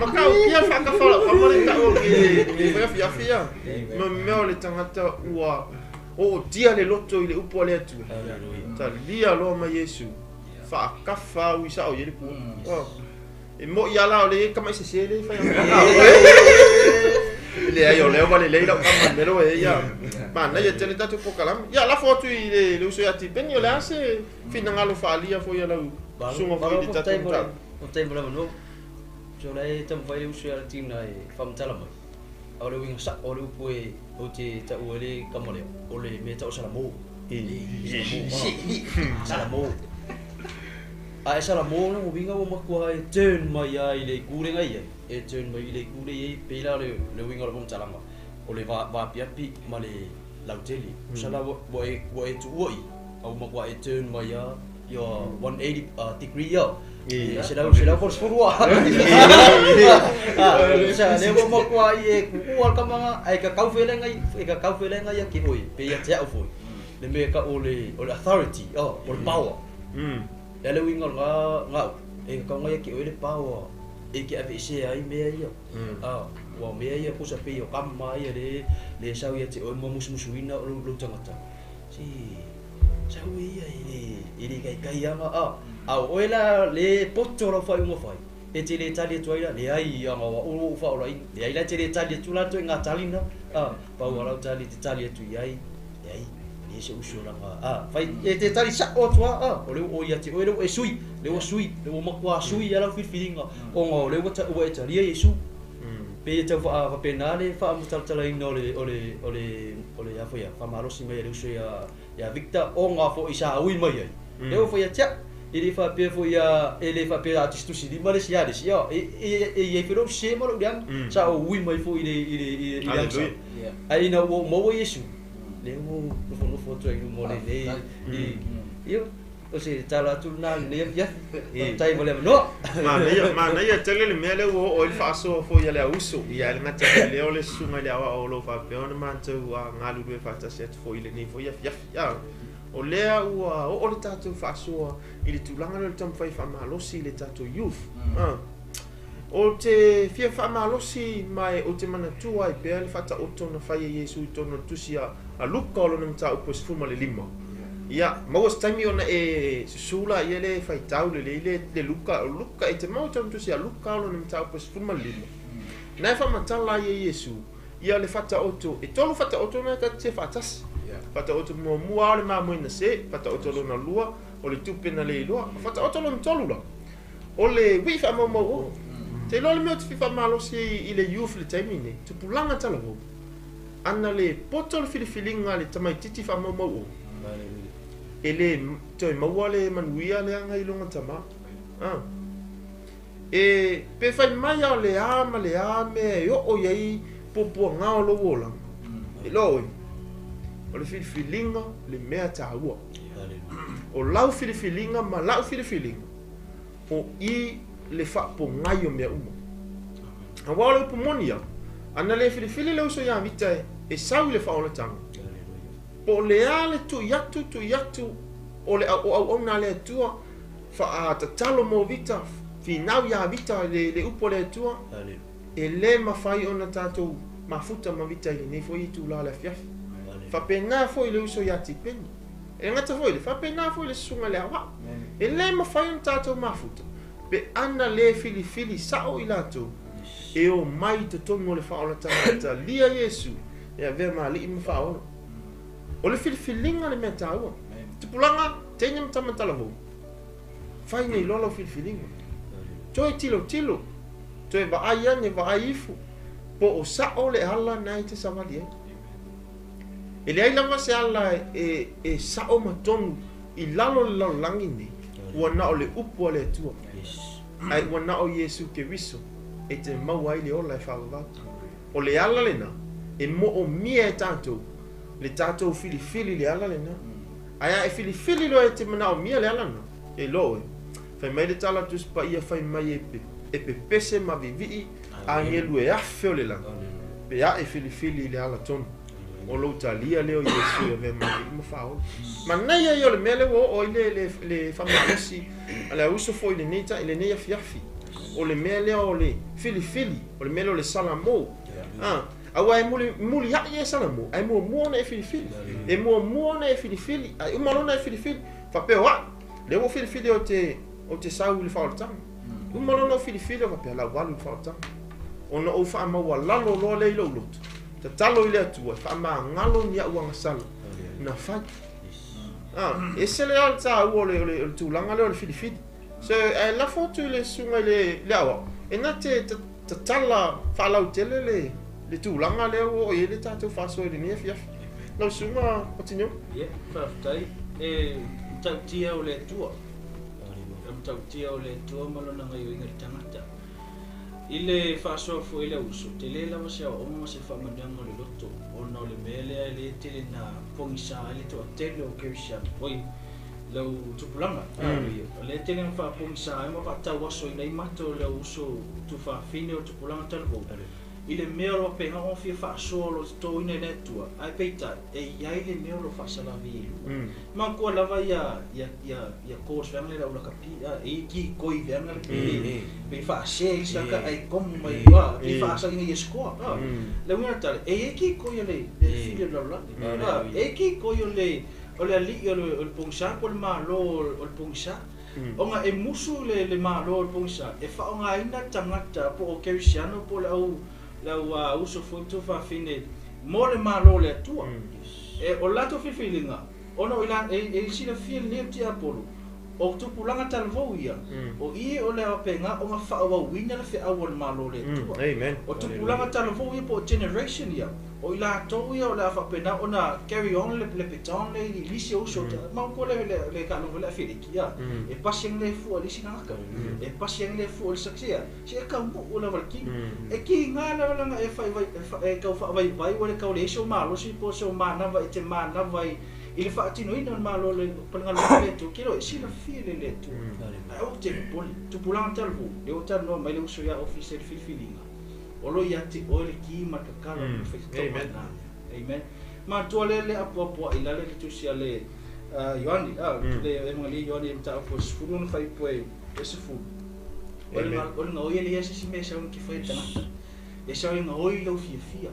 makaukia faakafa lau kama le ta'u i le afiafi ia ma mea o le tagata ua o tia le loto i le upu a le Atua talia loa mai Iesu faakafa au i sa'o i ai le pua e mo'i ala o le kama'i sesē le fai leai o lea ua lelei lau kama melo e ia manaia tele tatou pokalame ia lafo atu i le uso ia Tipeni o le a se finagalo faalia foi ia lau susuga foi i le tatou mataupu o taimi lava no so le taumafai le uso ia le tina e faamatala mai a o le uiga sa'o o le upu e ou te ta'ua ai le kama lea o le mea ta'u salamo salamo a e salamo na uiga ua matua e turn mai ai le itu le ai e turn mai i le itu le ai pei la le uiga o le faamatalaga o le vapiapi ma le lautele sala ua e tuua i a ua matua e turn mai a ia 180 degree ia selau po sefulu a sa le ua matua i e ku'ua le kamaga ae kakaufelega ia ke oe pe ia te a'u foi le mea ka o le authority o le power le le uiga o le ga'u e kakauga ia ke oe le power e ke aveesea ai mea ia ua mea ia pusa pei o kama ia le sau ia te oe ma musumusuina o lou tagata si sau ia e le kaikai aga a o oe la le poto lau faaiuga fai e te le tali atu ai la leai aga ua ou faaolaina leai la te le tali atu la toaiga talina pau a lau tali te tali atu i ai leai le se uso laga fai e te tali sa'o atu a o le ua ia te oe le ua e sui le ua sui le ua matua sui ia lau filifiliga ona o le ua e talia Iesu pe ia tau faapena le faamatalatalaina o le a foi ia faamalosi mai e le uso ia Victor ona foi sa ui mai ai le ua foi ia tia e le faapea foi ia e le faapea a tusitusi lima le sia le sia e i ai foi lou sē ma lou leaga sa ou ui mai foi i le agasala ae ina ua ou maua Iesu le ua nofonofo atu ai i luma o lenei ia. O se tala atu na le afiafi. Tai mo le no. Manaia tele le mea lea ua oo ai le faasoa foi a le auso. Ia e le gata i lea o le susuga i le aoao o lo o faapea ona matou galulue faatasi atu foi i lenei foi afiafi. O lea ua oo le tatou faasoa i le tulaga lea o le taumafai e faamalosi i le tatou youth. O te fia faamalosi ma ou te manatua ai pea le faataoto na fai e Iesu i totonu o le tusi a Luka o lona mataupu e 15. Ia, maua se taimi ona e susū laia le faitau lelei le Luka. O Luka, e te maua i totonu o le tusi a Luka o lona mataupu e 15. Na e faamatala ai e Iesu ia le faataoto, e tolu faataoto na tatou te faatasi. Faataoto muamua o le mamoe na se, faataoto lona lua o le tupe na le iloa, faataoto lona tolu la o le uii faamaumau o. Te iloa le mea ou te fia faamalosi i le youth i le taimi nei, tupulaga talavou. Ana le poto le filifiliga a le tamaitiiti faamaumau o, e le toe maua le manuia leaga i lona tama. E pe fai mai a o le a ma le a mea e oo i ai puapuaga o lou olaga, e iloa oe, o le filifiliga le mea taua. O lau filifiliga ma lau filifiliga, o i le faapogai o mea uma. Aua o le upu moni ia, ana le filifili le uso ia Vita e sau i le faaolataga, po o le a le tui atu, tui atu o le o auauna a le Atua, faatatalo mo Vita, finau ia Vita le upu a le Atua, e le mafai ona tatou mafuta ma Vita i lenei foi itula le afiafi. Faapena foi le uso ia Tipeni. E gata foi le faapena foi le susuga i le aoao. E le mafai ona tatou mafuta pe ana le filifili sao i latou e o mai i totonu o le faaolataga e talia Iesu e avea ma alii ma faaola. O le filifiliga le mea taua. Tupulaga, teine ma tama talavou, fai nei loa lau filifiliga. Toe tilotilo, toe vaai ane, vaai ifo, po o sao le ala na e te savali ai. E leai lava se ala e sao ma tonu i lalo o le lalolagi nei, ua na o le upu a le Atua. Ae ua na o Iesu Keriso e te maua ai le ola e faavavau. O le ala lena e moomia e tatou le tatou filifili le ala lena. Ae a e filifili loa e te manaomia le ala lena, e iloa oe. Fai mai le tala Tusi Paia fai mai e pepese ma vivii agelu e afe o le lagi, pe a e filifili i le ala tonu. O lou talia lea o Iesu e avea ma alii ma faaola. Manaia ia o le mea lea ua oo ai le faamalosi a le auso foi i lenei i lenei afiafi. O le mea lea o le filifili, o le mea lea o le salamo. Aua e muliai e salamo, ae muamua ona e filifili. E muamua ona e filifili, ae uma loa ona e filifili. Faapea o au, lea ua filifili o te sau i le faaolataga. Uma loa ona ou filifili o faapea lau alu i le faaolataga. Ona ou faamaualalo loa lea i lou loto. Tatalo i le Atua e faamagalo ni au agasala na fai. Ese le ala taua o le tulaga lea o le filifili. So, ae lafo atu i le susuga i le aoao, e na te tatala faalautele le tulaga lea ua oo i ai le tatou faasoa i lenei afiafi. Lau susuga o Tineu? Ia, faafetai. E matautia o le Atua. E matautia o le Atua ma lona gaioiga i le tagata. I le faasoa foi le auso, tele lava se aoaoga ma se faamanuiaga o le loto, ona o le mea lea e le tele na pogisa ai le toatele o Kerisiano, oi, lau tupulaga. O le tele na faapogisa ai ma faatauasoina ai matou le auso tufafine o tupulaga talavou. I le mea o lo faapena ona fia faasoa o lo totoina i le Atua, ae peitai, e iai le mea o lo faasalavi i lua. Makuua lava ia course veanga le laulakapi, e ki koi veanga le pe faasē isi tagata ae komu mai lua, pe faasaina ia scoa. Le uiga o le tala, e iai ki koi o le fili o le lalolagi. E ki koi o le alii o le pogisa po o le malo o le pogisa. Ona e musu le malo o le pogisa, e faaaogaina tagata po o Kerisiano po o le au uso foi tufafine mo le malo o le Atua. E o latou filifiliga, ona o e silafia lenei o tiapolo, o tupulaga talavou ia, o i o le aopenga ona faaauauina le feau o le malo o le Atua. O tupulaga talavou ia po o generation ia, o i latou ia o le a faapena ona carry on le baton le i lisi o uso, makuua le kaalogo le afiliki ia, e pasi agi le fua i le isi tagata, e pasi agi le fua i le saksia, se e taunuu lava le kini. E kiga lava laga e tau faavaivai ua le tau leai se o malosi po o se o manava e te manava i I le faatinoina o le Malo o le galuega a le Atua, ke loe, e silafia e le Atua. Ae aua te popole, tupulaga talavou, lea ua talanoa mai le uso ia ofisa i le filifiliga, o lo o ia te oe le ki ma le tatalo o le faitotoa i ina. Amen. Matua lea le apoapoai i lalo i le tusi a le Ioane, le Evangelia Ioane i mataupu e 10 ona faaipu e 10. O le gaoi e leai se isi mea e sau e fai e le tagata. E sau e gaoi lou fiafia.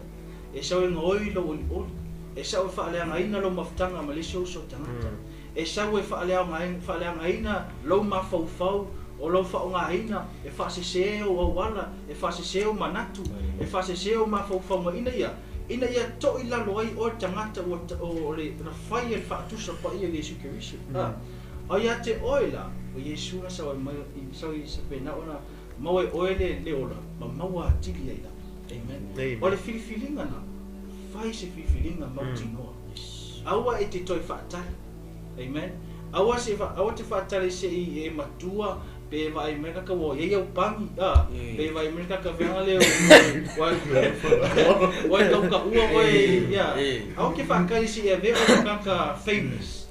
E sau e gaoi lou olioli. E sau e faaleagaina lou mafutaga ma le isi uso tagata. E sau e faaleagaina lou mafaufau o lou faaaogaina, e faasese ou auala, e faasese ou manatu, e faasese ou mafaufauga ina ia, ina ia to'i lalo ai oe le tagata ua o le na fai e le faatusa paia i Iesu Keriso. A ia te oe la, o Iesu na sau ai mai sau i sapena ona maua e oe le ola, ma maua atili ai la. Amen. O le filifiliga na, fai se filifiliga mautinoa. Aua e te toe faatali. Amen. Aua se aua te faatali se i e matua pe vaai mai kaka ua iai au pangi pe vaai mai kaka veanga lea ua i kaukaua oe ia. Aua ke faatali se i avea oe ma kaka famous.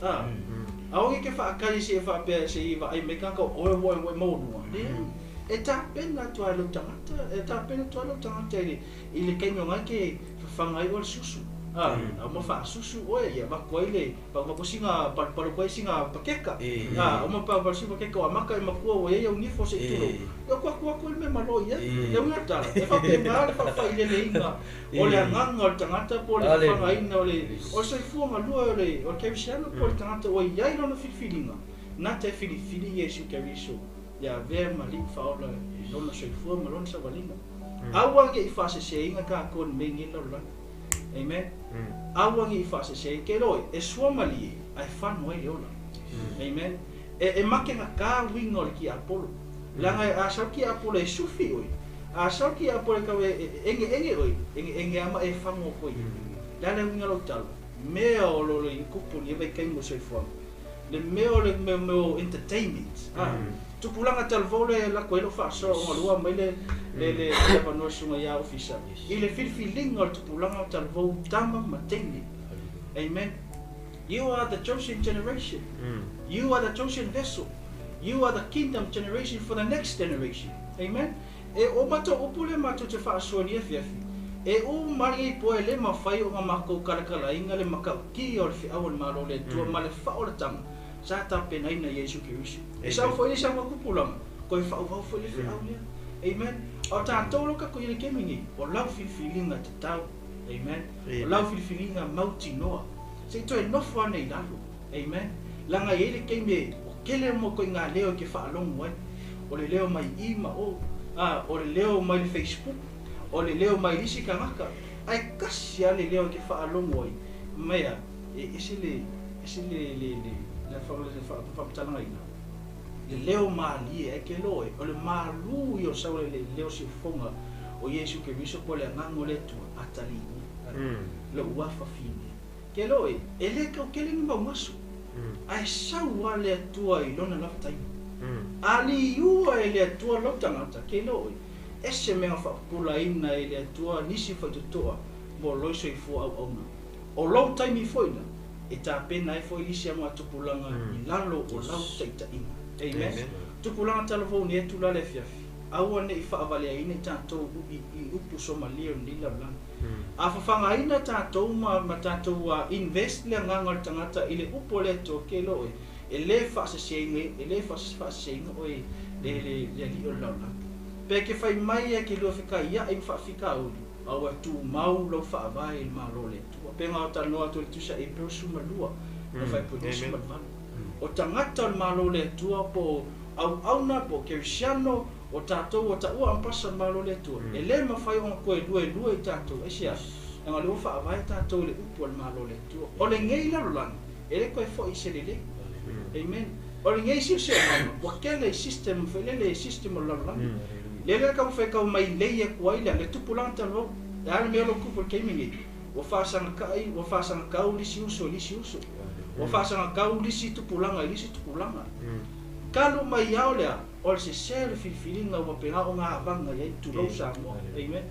Aua ke faatali se i faapea se i vaai mai kaka oe ua e maualuga. Leai. E tapena atu ai lou tagata, e tapena atu ai lou tagata i le taimi o ngai ke fafaga ai oe le susu. A uma faasusu oe ia avatu ai le paupau singa palupalu koe singa pakeka. A uma palupalu singa pakeka o amaka e matua ua iai au nifo se i tulou. Ia kua kua koe le mea malo i ai. Le uiga tala, e faapena le faafaileleina o le agaga o le tagata po o le fafagaina o le soifua galue o le kerisiano po o le tagata ua i ai lona filifiliga, na te filifili Iesu Keriso ia avea ma alii faaola i lona soifua ma lona savaliga. Aua ne i faaseseina tatou i le mea i nei lalolagi. Amen. Aua ne i faaseseina. Ke loe, e sua malie, ae fano ai le ola. Amen. E make gata uiga o le tiapolo. Leaga a sau le tiapolo e sufi oe, a sau le tiapolo e tau e egeege oe, egeege lava ma e fago atu ai. Le a le uiga o lau tala? Mea o lo le kupu ni e vaitaimi o le soifuaga. Le mea o le mea o entertainment. Tupulaga talavou le lako ai lou faasoa ona lua mai le le avanoa susuga ia ofisa. I le filifiliga o le tupulaga o talavou tama ma teine. Amen. You are the chosen generation. You are the chosen vessel. You are the kingdom generation for the next generation. Amen. E o matou upu lea matou te faasoa nei afiafi. E u mai lenei poa e le mafai ona matou kalakalaina le matautia o le feau o le Malo o le Atua ma le faaolataga sa tapenaina i Iesu Keriso. E sau foi le saunoa tupulaga, toe faaauau foi le feau lea. Amen. A o tatou lo tatou i le taimi nei, o lau filifiliga tatau. Amen. O lau filifiliga mautinoa. Se i toe nofo ane i lalo. Amen. Leaga e i ai le taimi o tele mo ituaiga leo e te faalogo ai. O le leo mai i ma o, a o le leo mai le Facebook, o le leo mai le isi tagata, ae tasi lava le leo e te faalogo ai, mea e ese le ese le le le le faamatalaga le leo malie ae ke loe, o le malu ia o sau le leo siufofoga o Iesu Keriso po o le agaga o le Atua, atalii lou afafine. Ke loe, e le tautele ni maugaso, ae sau lava le Atua i lona lava taimi. A liua e le Atua lou tagata, ke loe, ese mea faapupulaina e le Atua nisi faitotoa mo loi soifua auauna. O lou taimi foi na, e tapena ai foi lisi ama tupulaga i lalo o lau taitaiga. Amen. Tupulaga talavou nei atu la le afiafi, aua ne i faavaleaina i tatou i upu somalia o lenei lalolagi. A fafagaina tatou ma tatou invest le agaga o le tagata i le upu o le Atua, ke loe, e le faaseseina, e le faaseseina oe le alii o le lalolagi. Pe ke fai mai e ke lua fekaiai ma faafitauli, aua tumau lau faavae i le Malo o le Atua. Pe ga o talanoa atu i le tusi a Eperu 12, na faaipu e 28. O tagata o le Malo o le Atua po o auauna po o kerisiano, o tatou ua taua ampasa o le Malo o le Atua, e le mafai ona toe luelue i tatou, aisea, leaga o lea ua faavae tatou i le upu a le Malo o le Atua. O lenei lalolagi, e le toe foi i se lelei. Amen. O lenei siosiomaga, ua tele i system foi lele, system o le lalolagi. Le lea taumafai tau mai lei atu ai le tupulaga talavou. E a le mea o lou tupu i le taimi nei, ua faasagakai, ua faasagatau lisi uso i lisi uso. Ua faasagatau lisi tupulaga i lisi tupulaga. Talu mai ao lea, o le sese o le filifiliga ua pena o ngā avaga i ai tulou Samoa. Amen.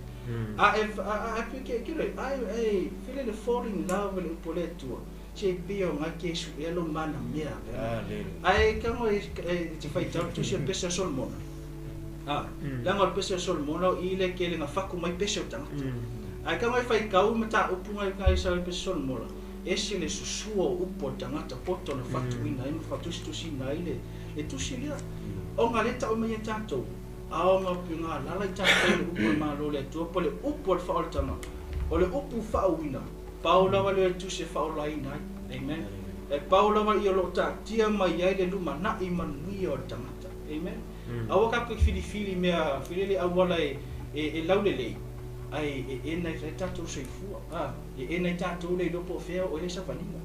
A e ke le, a e fele le fall in love le upu o le Atua. Se pei o ngai ke su e lo mana mea. Ai ka ngo e te whaitau tusi o pese o Solomona. Langa o pese o Solomona o ile ke le ngā whaku mai pese o tangata. Ai ka ngo e whaikau ma tā upu ngai ngai sa pese Solomona. E se le susua o upu o tangata poto na whatuina i ma whatusi na i le tusi lea. O ngā leta o mai e tātou. A o ngā pi ngā lala i tātou le upu o malo le atua po le upu o le whaolatanga. O le upu whaauina. Pau lava le tusi e whaolaina ai. Amen. E pau lava i o lo tia mai ai le luma na i manuia o le tangata. Amen. Aua ka koe filifili mea filele auala e laulelei. Ai e nai tātou soifua. E nai tātou le ilopo fea o ele savalina.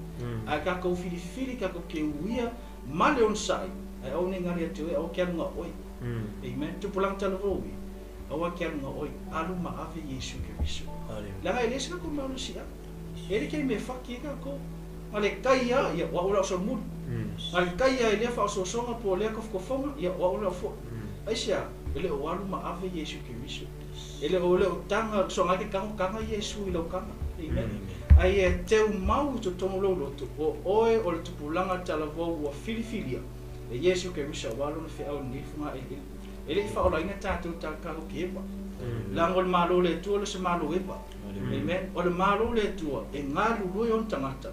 Ai ka kou filifili ka kou ke uia male on sai. Ai au ne ngari atu e au ke alunga oi. Amen. Tupulang talavoui. Aua ke alunga oi. Alu ma ave Yesu Keriso. Langa e lesa ka kou maulusia. Ele ke me whaki e ka kou. Ale kaia ia wa ora so muli. Ale kaia ile fa so songa po le ko fonga ia wa ora fo. Aisia ele o alu ma ave Yesu Keriso. Ele o le o tanga so ngai ke kanga Yesu i lau kanga. Amen. Ai e teu mau to tomo lo loto o oe o le tupulanga talavou ua filifilia. E Yesu Keriso wa lo fe au ni funga ele. Ele i fa ola ina tātou tā ka o kewa. Lango le malo le tua le se malo epa. Amen. O le malo le tua e ngalu lui on tangata.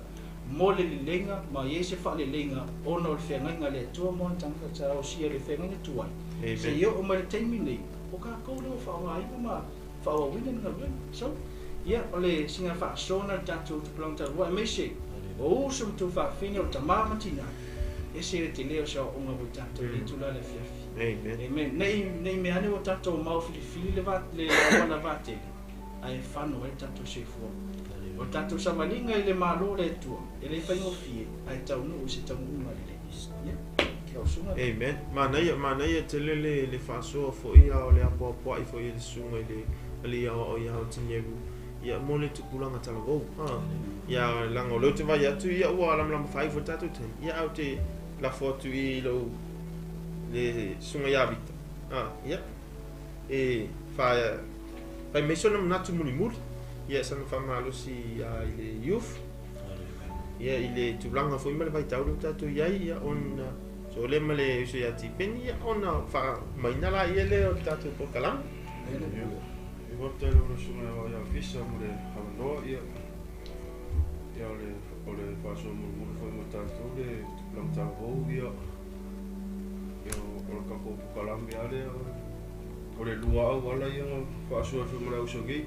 Mo le lelenga ma ye se fa le lenga ona o le whengainga le tua mo tangata ta o sia le whengainga tuai. Se yo o mai le taimi nei o ka kou leo whaonga iwa ma whaawawina ni ngaluena. So, ia o le singa whaasona le tātou tupulanga talua e meise o usu mtu whaawhine o tamama tina e se le te leo sa o onga o tātou le tula le fiafi. Amen. Amen. Nei mea ane o tātou mau filifili le wala vatele ai whano e tātou seifua. O tātou savalinga i le malo le tua, e le whaingofie, ai taunu o se taunu le. Ia, kia o sunga. Amen. Manaia tele le whaasoa fo ia o le apoapoa i fo ia le sunga i le ia o ia o tinyeru. Ia mo le tupulanga talavou. Ia langa o leo te vai atu ia ua lamlama whai fo tātou ten. Ia au te lafo atu i lau le sunga ia vita. Ia. E whai meisona manatu mulimuli. Ia sana whamalosi i le youth. Ia i le tupulanga fo ima le vai tau leo tātou iai ia ona so le ma le uso ia tipeni ia ona wha maina la ia le o tātou pokalama. I wapta le ora sunga ia fisa mo le hawanoa ia ia o le whasoa mulimuli fo ima tātou le tupulanga talavou ia ia o le kako pokalame ale o le lua au ala ia whaasoa fo ma le uso gei.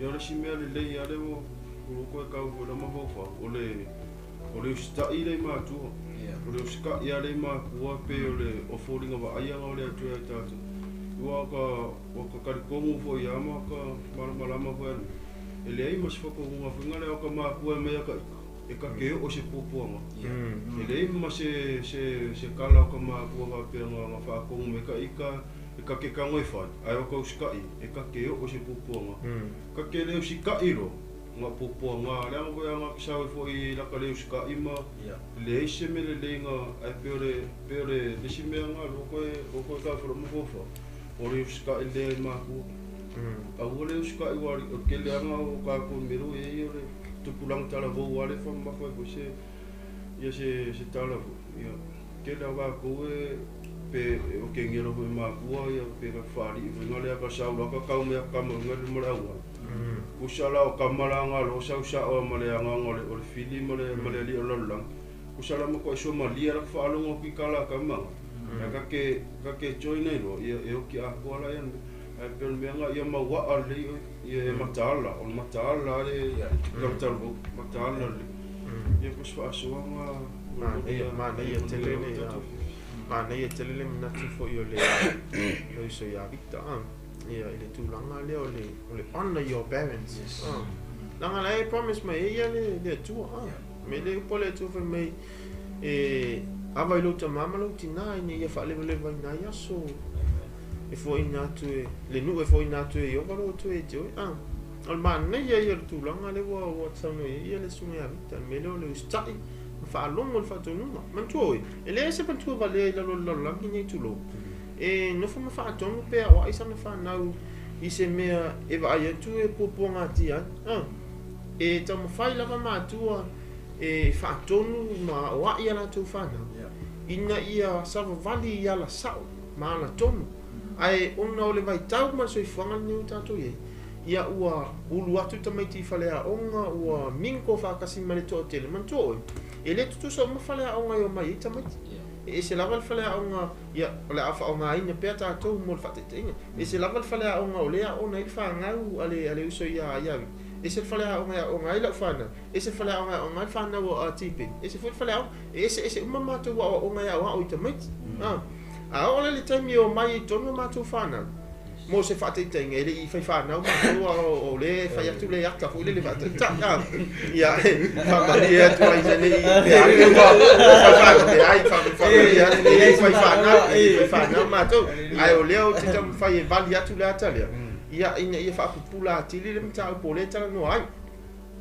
Ia o le si mea le lei ale o loko e kau fo la mawhauwha o le usita'i le mātua. O le usika'i ale mākua pe o le oforinga wa aianga o le atu e tātou. Ua ka karikongu fo ia ama ka malamalama fo anu. E le ai mas whakongunga whinga le o ka mākua e mea ka ika. E ka keo o se pōpōanga. E le ai ma se kala o ka mākua whapea ngā whakongu me ka ika. E ka ke kango e whai, ai o ka usika'i, e ka keo o se pōpōanga. Ka ke le usika'i ro, ngā pōpōanga, le anga koe anga kisawe fo i laka le usika'i ma, le eise me le leinga, ai peo le lesi mea ngā loko e ka whara mawhawha, o le usika'i le ai mākua. Aua le usika'i wari, o ke le anga o kā koe mero e i o le tupulanga talavou ale whamawha e koe se, ia se talavou. Ia, ke le awa koe pe o ke ngero foi mākua ia pe ka whaari i whinga lea ka saula ka kau mea kama winga le mara ua. Kusala o kamala ngā lo sau sa o male anga ngole o le fili male male li o lalulang. Kusala mo ko iso malia la whaalongo ki kala ka manga. Ka ke join nei ro ia e oki a koala ia ai pe mea ngā ia maua a le ia e mataala o mataala le tupulanga mataala le. Ia ko whaasoa ngā Manaia tele le Manaia tele le manatu fo i o le uso ia Victor. Ia i le tūlanga le o le honor your parents. Langa le promise mai ia le atua. Me le upo le atua fai mai e awa i lau mama lau tina ina ia whaalewalewa i nai aso. E fo ina atu e le nuu e fo ina atu e ioka lo atu e te oe. O le manaia ia le tūlanga le ua tauno ia le sunga ia Victor. Me le o le usita'i whaalongo le whaatonunga. Mantua oe, e le ese pantua valea i lalo lalo nei tūlou. E nofo ma whaatonu pea o aisana whanau i se mea e vaai atu e pōpō ngā tia. E taumawhai lava mātua e faatonu ma aoai a latou fanau ina ia savavali i ala sao ma ala tonu. Ae ona o le vaitau ma le soifuaga lenei ua tatou i ai, ia ua ulu atu tamaiti i faleaoga, ua mingo faatasi ma le toatele. Manatua oe, e le tutusa uma faleaoga e omai ai tamaiti. E ese lava le faleaoga, ia, o le a faaaogaina pea tatou mo le faataitaiga. E ese lava le faleaoga o lea e aoga ai le fanau a le uso ia Iavi. Ese le faleaoga e aoga ai lau fanau, ese le faleaoga e aoga ai le fanau a Tipeni, ese foi le faleaoga, e eseese uma matou aoaoga e aoao i tamaiti. A oo la i le taimi e omai ai tonu a matou fanau, mo se faataitaiga, e le i fai fanau matou a o lea e fai atu le ata foi lele faataitai, a, ia, e faamalie atu ai se nei pe ane ua fai fanau, leai, faamalie atu, e le i fai fanau, e le i fai fanau matou, ae o lea ou te taumafai e vali atu le ata lea, ia, ina ia faapupula atili le mataupu o lea e talanoa ai.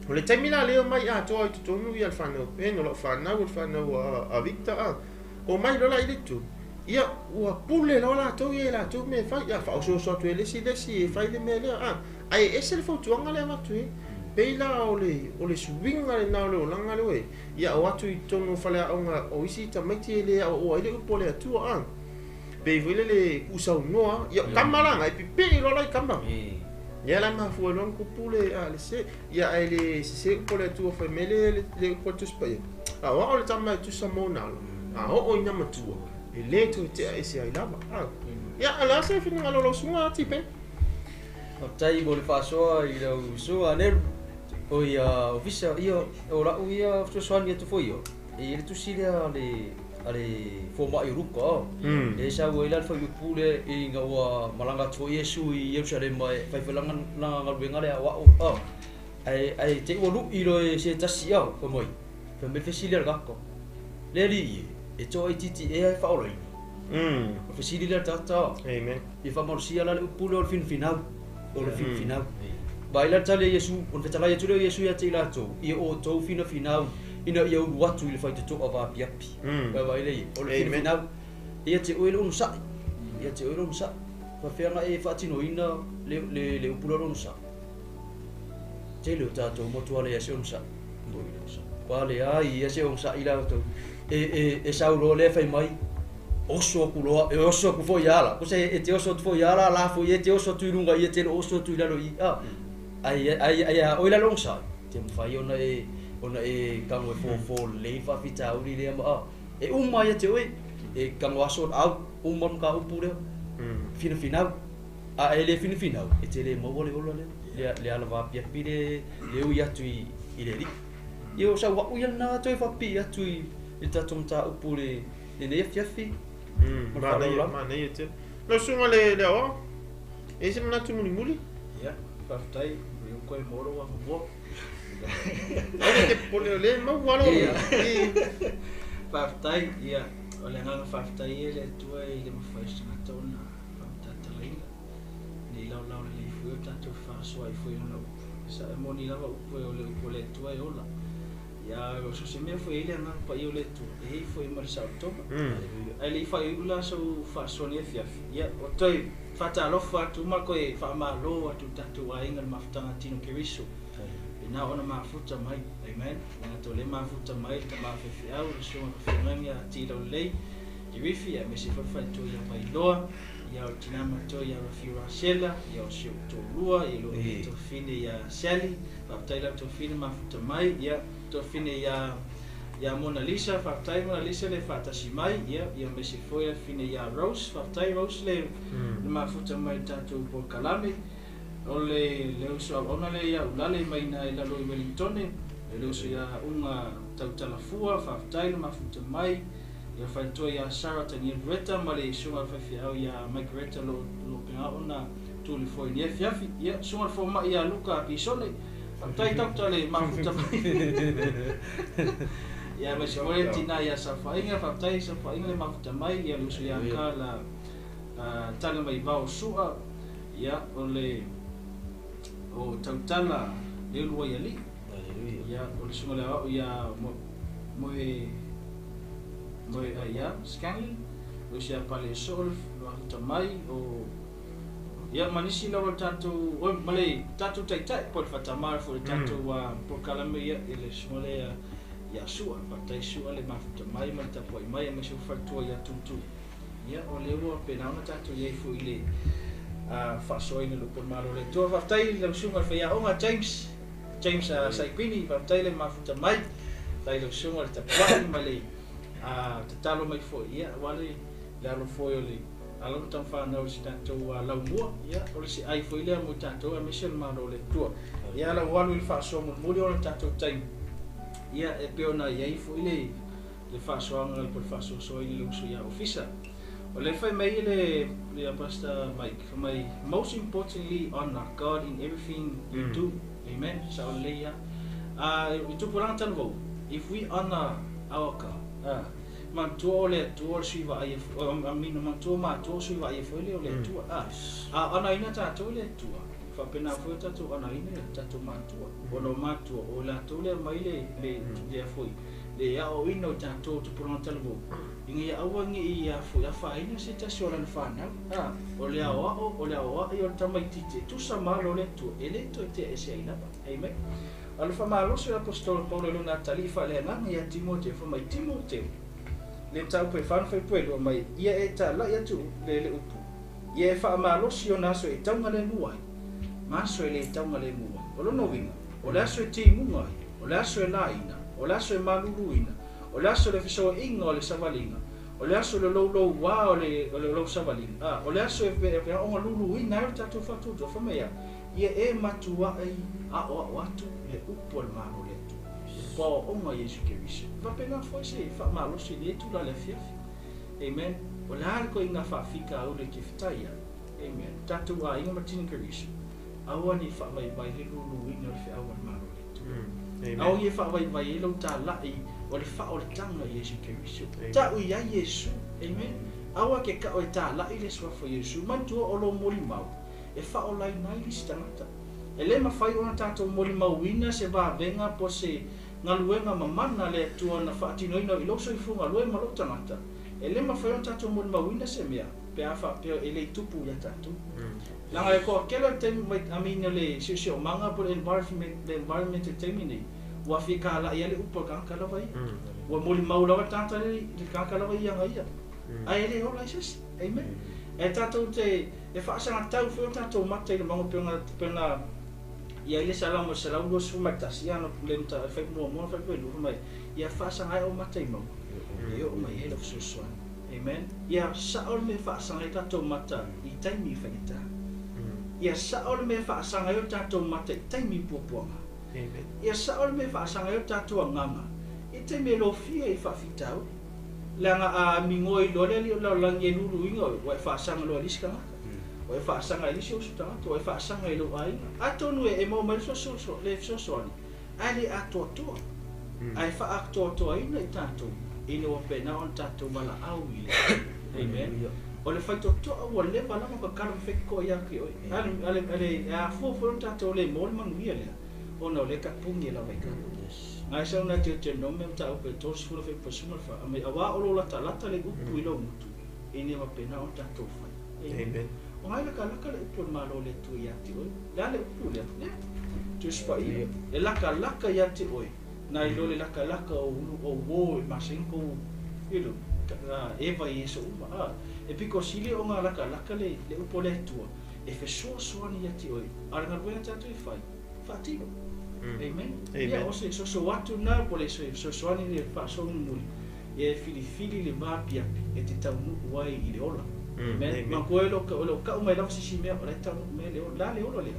O le taimi la lea e omai atoa i totonu ia le fanau Ben, o lau fanau, o le fanau a Victor, a, omai loa la i le totonu, ia, ua pule loa latou ia i latou mea e fai, ia, faaosooso atu e le isi le isi e fai le mea lea, a, ae ese le fautuaga lea e avatu i ai. Pei la o le suiga lena o le olaga lea ua i ai, ia o atu i totonu o faleaoga o isi tamaiti e le aoaoa ai le upu a le Atua, a. Pei foi lele tuusaunoa, ia o tama la na e pipii loa la i tama. Ia la mafua loa ona tupu le a le se, ia ae le sese upu a le Atua fai mai le le upu a le Tusi Paia. A o ao le tama e tusa mo nalo, a oo ina matua, e le toe tea ese ai lava. A. Ia o le a se finagalo o lau susuga a Tipe? Faafetai mo le faasoa i lau susuga Nelu. O ia ofisa ia o lau ia fesoasoani atu foi ia, e i ai le tusi lea a le a le fomai o Luka o. Lea e sau ai la le fuaiupu lea ina ua malaga atu foi Iesu i Ierusalema e fai foi lana galuega lea aoao o. Ae ae te i ua lui loa e se tasi o, fai mai, fai mai le fesili a le tagata, Le alii e, e toaitiiti ea e faaolaina? O le fesili lea a le tagata o. Amen. Ia faamalosia la le upu lea o le finafinau, o le finafinau. Vaai la le tali a Iesu, ona fetalai atu lea o Iesu ia te i latou, Ia outou finafinau ina ia ulu atu i le faitotoa vaapiapi. Vaai lea i ai, o le finafinau, ia te oe le onosai, ia te oe le onosai. Faapefea ona e faatinoina le upu lea o le onosai? Tele o tatou matua leai se onosai. Ua leai ia se onosai la outou. E sau loa lea fai mai, oso aku loa, e oso aku foi ia la. Ko se e te oso atu foi ia la, la foi e te oso atu i luga ia te le oso atu i lalo i a. Ai ai ai a oi la le onosai. Te mawhai ona e ona e kago e fōfō lelei faafitauli lea ma a. E uma ia te oe, e kago aso au, uma le mataupu lea. Finafinau. A e le finafinau, e te le maua le ola lea, le le ala vaapiapi le le ui atu i i le alii. Ia o sau au ia lena toe faapipii atu i le tatou mataupu i lenei afiafi. Ma le faaaloalo lava. Manaia tele. Lau susuga le le aoao, e i ai se manatu mulimuli? Ia, faafetai, ua koe maua lou avanoa. Aua e te popole o lea e maua lou. Faafetai, ia, o le agaga faafetai ia i le Atua e le mafai e se tagata ona faamatalaina nei laolao lelei foi o tatou fefaasoaai foi i lana upu. E moni lava upu e o le upu a le Atua e ola. Ia, o so o se mea foi e i ai le agaga paia o le Atua, e i ai foi ma le saolotoga. Ae le i faaiuiu la sou faasoa nei afiafi, ia, ua toe faatalofa atu ma toe faamalo atu i le tatou aiga i le mafutaga a Tino Keriso, i na ona mafuta mai, amen, leaga to le mafuta mai le tama faifeau, le susuga faafeagaiga ia Tilolelei Kerifi, aemaise foi le faletua ia Vailoa, ia o le tina matua ia Rafiu Rasela, ia o si ou toalua, ia lo tofine ia Sally, faafetai lau tofine mafuta mai, ia tofine ia ia Mona Lisa, faafetai Mona Lisa le faatasi mai, ia ia aemaise foi le fine ia Rose, faafetai Rose le le mafuta mai le tatou polokalame. O le le uso auauna lea ia Ulale mai ina i lalo i Wellingtone, le uso ia Uga Tautalafua, faafetai le mafuta mai. Ia faitoa ia Sarah Tanielu Reta ma le susuga i le faifeau ia Mike Reta lo lo pena ona tuli foi nei afiafi. Ia, susuga i le fomai ia Luka Pisone, faafetai doctor le mafuta mai. Ia aemaise foi le tina ia Safainga, faafetai Safainga le mafuta mai, ia le uso ia Carla Tala mai Vao Sua, ia o le o Tautala Leuluaialii. Ia o le susuga i le aoao ia Moe Moe Aia Scanlon, o isi ia Pale Soo le mafuta mai o ia ma nisi lava o le tatou oi ma le tatou taitai po o le faatamala foi o le tatou polokalame ia i le susuga lea Ia Sua, faafetai Sua le mafuta mai ma le tapuai mai aemaise foi faletua ia Tutu. Ia o lea ua pena ona tatou i ai foi i le faasoaina o le upu a le Malo o le Atua. Faafetai i lau susuga i le faiaoga James, James Saipini, faafetai le mafuta mai. Faafetai i lau susuga i le tapuai ma le tatalo mai foi, ia aua le le alo foi o le alo ma tama fanau i si tatou laumua. Ia o le se ai foi lea mo i tatou aemaise o le Malo o le Atua. Ia lau alu i le faasoa mulimuli ona o le tatou taimi. Ia e pei ona i ai foi le le faasoaga po o le faasoasoaina i le uso ia Ofisa. O le fai mai le le Pastor Mike, fai mai, most importantly honor God in everything you do. Amen. Sao lelei ia. I tupulaga talavou, if we honor our God, manatua o le Atua o le sui vaaia foi, I mean, manatua matua o sui vaaia foi lea o le Atua. A honour ina tatou e le Atua, faapena foi o tatou honour ina e tatou matua. Ona o matua, o latou lea mai le le lea foi, le aoaoina o tatou tupulaga talavou, ina ia aua ne i foi afaina se tasi o lana fanau. O le aoao, o le aoai o le tamaitiiti e tusa ma alo o le Atua, e le toe tea ese ai lava. Amen. A o le faamalosi o le aposetolo Paulo i lona atalii faaleagaga ia Timoteo, fai mai, Timoteo, le mataupu e fa na faipue mai, ia e talai atu le le upu, ia e faamalosi ona aso e taugalemu ai, ma aso e le taugalemu ai. O lona uiga, o le aso e timuga ai, o le aso e laina, o le aso e maluluina, o le aso o le fesoaina o le savaliga, o le aso o le louloua o le lou savaliga, o le aso e ona luluina ai o le tatou faatuatua. Fai mai ia, ia e matuai aoao atu le upu a le Malo o le Atua, paoaoga Iesu Keriso. Faapena foi se faamalosi i lenei itula le afiafi. Amen. O le a le koiga faafitauli e te fetai ai. Amen. Tatou aiga ma tini Keriso, aua ne i faavaivai le luluina o le feau a le Malo o le Atua. Aua ia faavaivai ai lau talai o le faaolataga i Iesu Keriso. Tau i ai Iesu. Amen. Aua ke ka'o e talai le suafa o Iesu. Manatua o lou molimau e faaolaina ai le isi tagata. E le mafai ona tatou molimauina se vavega po o se galuega mamana a le Atua na faatinoina i lou soifua galue ma lou tagata. E le mafai ona tatou molimauina se mea pe a faapea e le i tupu ia tatou. Leaga e toatele o le taimi mai, I mean o le siosiomaga po o le environment, le environment i le taimi nei, ua fia talai ai le upu a le tagata lava ia. Ua molimau lava le tagata le tagata lava ia aga ia. Ae le ola ai se isi. Amen. E tatou te e faasagatau foi o tatou mata i le mauga pei ona i ai le Salamo 121, ia na le fai muamua na fai lua, fai mai, ia faasaga ai ou mata i mauga, e oo mai ai lau fesoasoani. Amen. Ia sao le mea e faasaga ai tatou mata i taimi faigata. Ia sao le mea e faasaga ai o tatou mata i taimi puapuaga. Amen. Ia sao le mea e faasaga ai o tatou agaga i taimi e lofia i faafitauli. Leaga a migoa i loa le alii o le lalolagi e luluina oe, ua e faasaga loa i le isi tagata, ua e faasaga i le isi uso tagata, ua e faasaga i lou aiga. Atonu e maua mai le fesoasoani, ae le atoatoa. Ae faaatoatoaina i tatou ina ua pena ona tatou valaau i le Atua. Amen. O le faitotoa ua leva lava ona tatalo ma fekikoa ia te oe. Ale e afua foi ona tatou le maua le manuia lea, ona o lea tapuni e lava i tatou. Ngai sau na te te nome mataupu e 30 fai pasuma le fa, mai awa o lo latalata le upu i lou gutu, ina ia faapena ona tatou fai. Amen. O ngai lakalaka le upu o le Malo o le Atua ia te oe. Le a le upu lea? Lea. Tusi Paia. E lakalaka ia te oe, nai lo le lakalaka o ulu o uo e masani kou, you know, eva i aso uma. E piko sili o ngā lakalaka le upu o le Atua, e fesoasoani ia te oe. A o le galuega tatou e fai, faatino. Amen. Amen. Ia, o se soso atu na, po le fesoasoani le faasoa mulimuli, ia e filifili le vaapiapi e te taunuu ai i le ola. Amen. Amen. Ma koe lo o lo ka'u mai lava sisi mea, o le taunuu mai le ola. La le ola lea.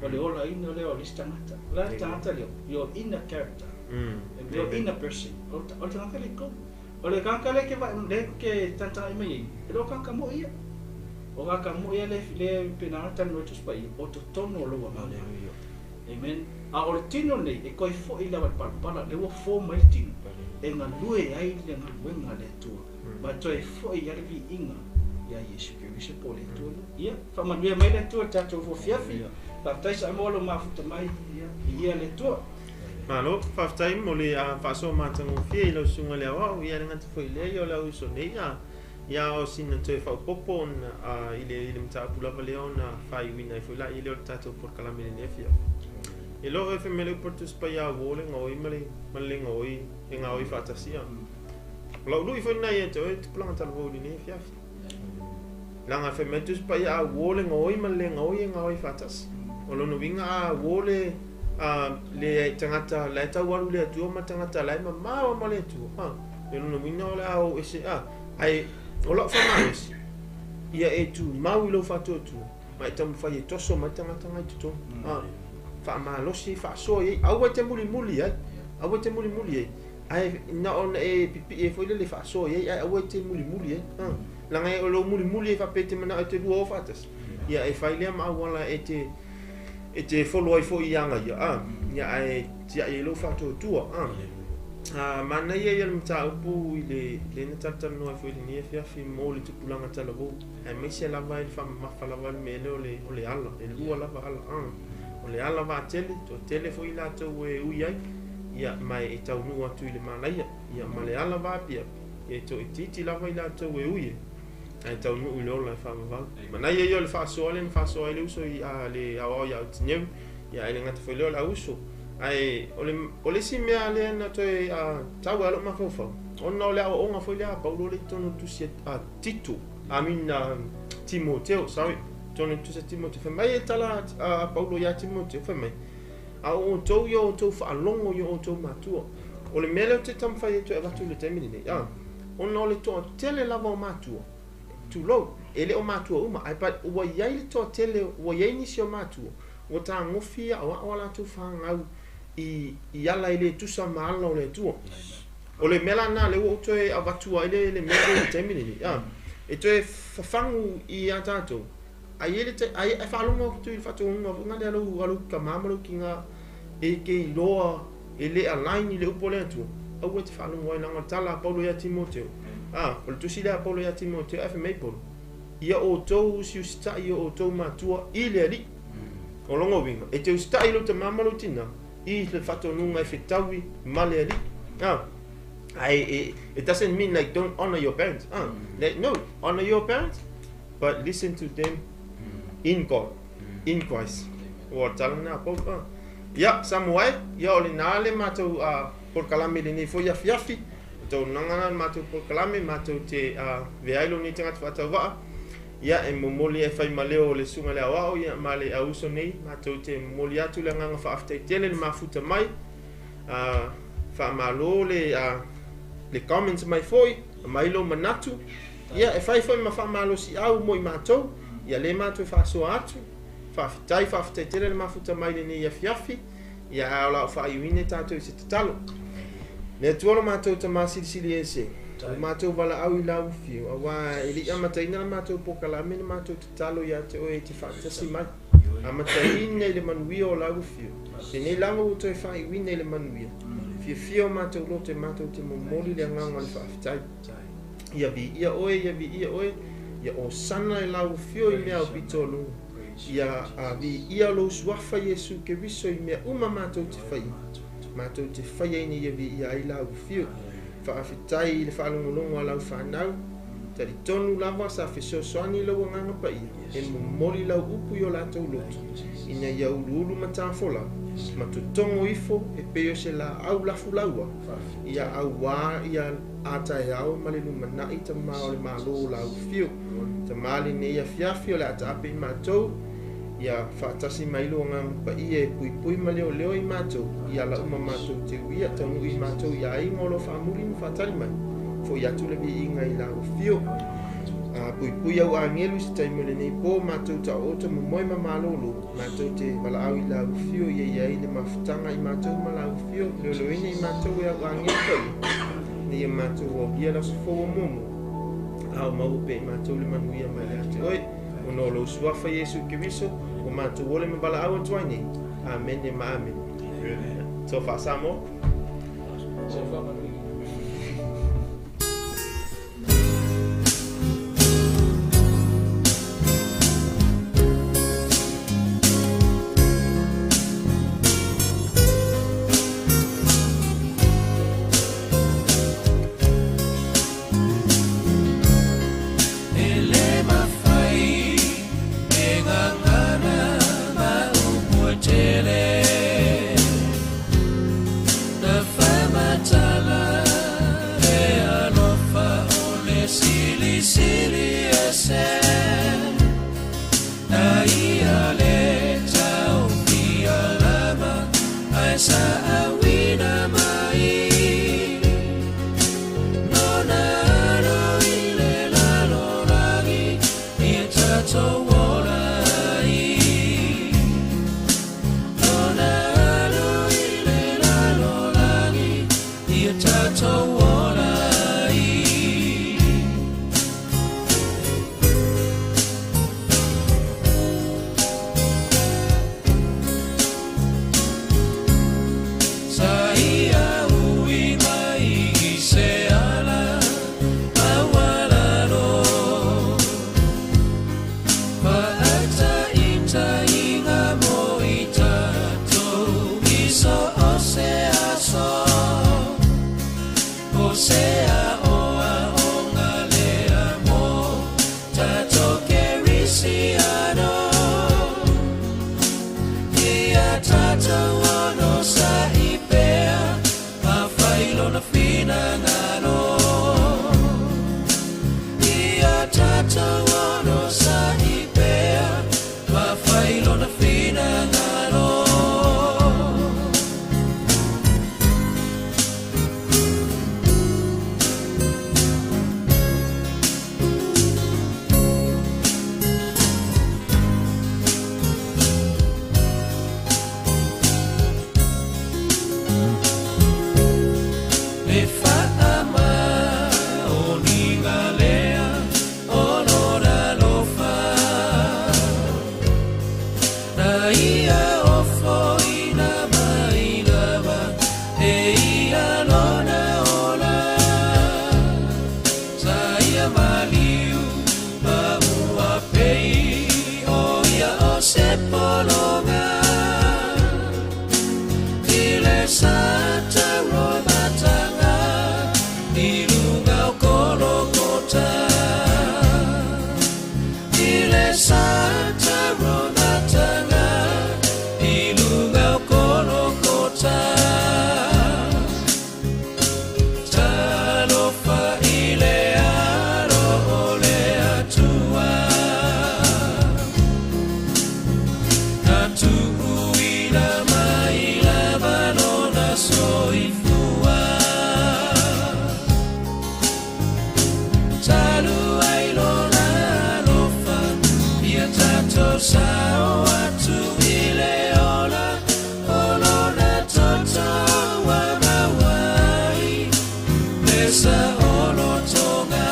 O le olaina lea o le isi tagata. O la le tagata lea, your inner character. Your Amen. inner person. O le tagata le kou. O le tagata le ke le ke tata'i mai ai, e le o tagata mo'i ia. O tagata mo'i ia le le pena tanu o Tusi Paia, o totonu o lou agaga. Amen. A o le tino nei, e koe fo'i lava i le palapala, le ua fō mai le tino, e galue ai le galuega a le Atua. Ma toe fo'i ai le viiga ia Iesu Keriso po o le Atua lea. Ia, faamanuia mai le Atua i le tatou foafiafi. Faafetai Samoa lo mafuta mai, ia, i ia le Atua. Malo, faafetai mo le faasoa matagofie i lau susuga le aoao, ia le gata foi lea ia o le auuso nei ia o sina toe faaopoopo ona i le mataupu lava lea ona faaiuina ai foi laia lea o le tatou polokalame i lenei afiafi. E le o e fai mai le upu a le Tusi Paia a uo le gaoi ma le ma le le gaoi e gaoi faatasi a. O lau lui foi lena ia te oe tupulaga talavou i lenei afiafi. Leaga e fai mai le Tusi Paia a uo le gaoi ma le le gaoi e gaoi faatasi. O lona uiga a uo le a le tagata la e tau alu i le Atua ma le tagata la e mamao ma le Atua, a, o lona uiga o le a o ese a. Ae o lau faamalosi, ia e tumau i lou faatuatua ma e taumafai e toso mai tagata na i totonu. A, faamalosi, faasoa i ai, aua e te mulimuli ai, aua e te mulimuli ai. Ae na ona e pipii ai foi lele faasoa i ai, ae aua e te mulimuli ai. A, leaga o lou mulimuli ai faapea e te manao e te lua o faatasi, ia e fai lea ma auala e te e te folo ai foi i aga ia, a, ia ae tiai ai lou faatuatua, a. A, manaia ia le mataupu i le lea na talatalanoa ai foi i lenei afiafi mo le tupulaga talavou, aemaise lava i le faamamafa lava le mea lea o le o le ala, e lua lava ala, a. O le ala vaatele, toatele foi i latou e ui ai, ia, ma e taunuu atu i le malaia, ia, ma le ala vaapiapi, ia e toaitiiti lava i latou e ui ai, ae taunuu i le ola e faavavau. Manaia ia o le faasoa lea na faasoa ai le uso i a le aoao ia Otineru, ia ae le gata foi lea o le auuso. Ae o le, o le isi mea lea na toe tau ai lou mafaufau, ona o le aoaoga foi lea a Paulo lea i totonu o le tusi a Tito, I mean Timoteo, sorry, totonu o le tusi a Timoteo, fai mai e tala a Paulo ia Timoteo, fai mai, a o outou ia outou faalogo i o outou matua. O le mea lea ou te taumafai ai e toe avatu i le taimi lenei, a, ona o le toatele lava o matua, tulou, e le o matua uma, ae but ua i ai le toatele, ua i ai nisi o matua, ua tagofi e aoao a latou fanau i, i ala e le tusa ma ala o le Atua. O le mea la lena lea ua ou toe avatua ai le, le mea lea i le taimi lenei, a, e toe fafagu ia tatou, Ai i ai le ai e faalogo atu i le faatonuga foi lea a lou a lou tama ma lou tina e te iloa e le align i le upu a le Atua, aua e te faalogo ai leaga o le tala a Paulo ia Timoteo. A, o le tusi lea a Paulo ia Timoteo ae fai mai Paulo, ia outou usiusitai i o outou matua i le Alii. O lona uiga, e te usitai i lou tama ma lou tina i le faatonuga e fetaui ma le Alii. A, ae it doesn't mean like don't honor your parents. A, no, honor your parents but listen to them in God, in Christ. Ua tala lena a Paulo. Ah. Ia, Samoa e, ia o lena le matou polokalame i lenei foi afiafi. O taunaga na le matou polokalame, matou te avea ai lou nei tagata faatauvaa. Ia, e momoli e fai ma leo o le Susuga i le Aoao, ia, ma le auuso nei, matou te momoli atu le agaga faafetai tele le mafuta mai. Faamalo le, le comments mai foi, aumai lou manatu. Ia, e fai foi ma faamalosiau mo i matou, ia lea matou e faasoa atu. Faafetai, faafetai tele le mafuta mai lenei afiafi, ia ae o la o faaiuina i tatou i se tatalo. Le Atua lo matou Tama Silisili Ese, o matou valaau i lau afio, auā e le i amataina la matou polokalame na matou tatalo ia te oe e te faatasi mai. Amataina i le manuia o lau afio. Lenei lava ua toe faaiuina i le manuia. Fiafia o matou loto e matou te momoli le agaga o le faafetai. Ia viia oe, ia viia oe, ia osana e lau afio i mea aupito o luga. Ia viia lou suafa Iesu Keriso i mea uma matou te faia. Matou te faia ina ia viia ai lau afio. Faafetai i le faalogologo a lau fanau. Talitonu lava sa fesoasoani lou Agaga Paia e momoli lau upu i o latou loto, ina ia uluulu ma tafola, ma totogo ifo e pei o se laau lafulaua, ia auā ia a taeao ma le lumanai tama o le Malo o lau afio. Tama lenei afiafi o le a taape i matou, ia faatasi mai lou Agaga Paia e puipui ma leoleo i matou, i ala uma matou te uia, taunuu i matou i aiga o lo faamuli ma faatali mai. Foi atu le viiga i lau afio. A puipui au agelu i se taimi o lenei po, matou taoto momoe ma malolo, matou te valaau i lau afio ia i ai le mafutaga i matou ma lau afio, leoleoina i matou e au agelu paia, ina ia matou aulia le aso fou o muamua, a o maua pea i matou le manuia mai ia te oe. Ona o lou suafa Iesu Keriso, ua matou ole ma valaau atu ai nei. Amene ma amene. So faa-Samoa. Soifua manuia. E le mafai e gagana ma upu e tele. ia ofoina mai lava e ia lona ola. Sa ia maliu ma ua pei o ia o se pologa. I le sataro mataga i luga o Kolokota. I le sataro mataga i luga o Kolokota. Talofa i le alo o le Atua. Na tuuina mai lava lona soifua. Talu ai lona alofa, ia tatou sao atu i le ola o lona toto ua maua ai le saolotoga.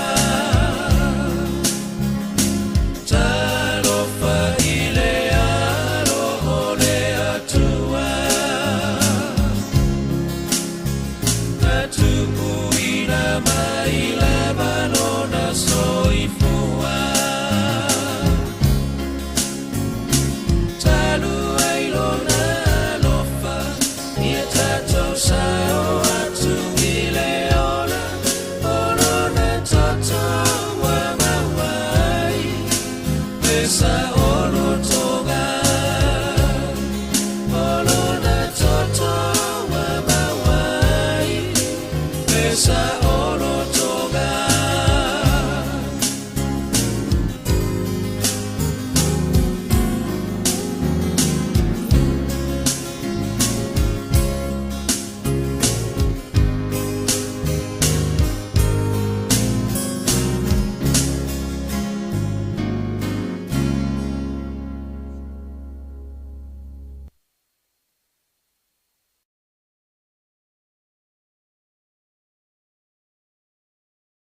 Talofa i le alo o le Atua. Na tuuina mai lava lona soifua. Talu ai lona alofa, ia tatou sao atu i le ola o lona toto ua maua ai le saolotoga.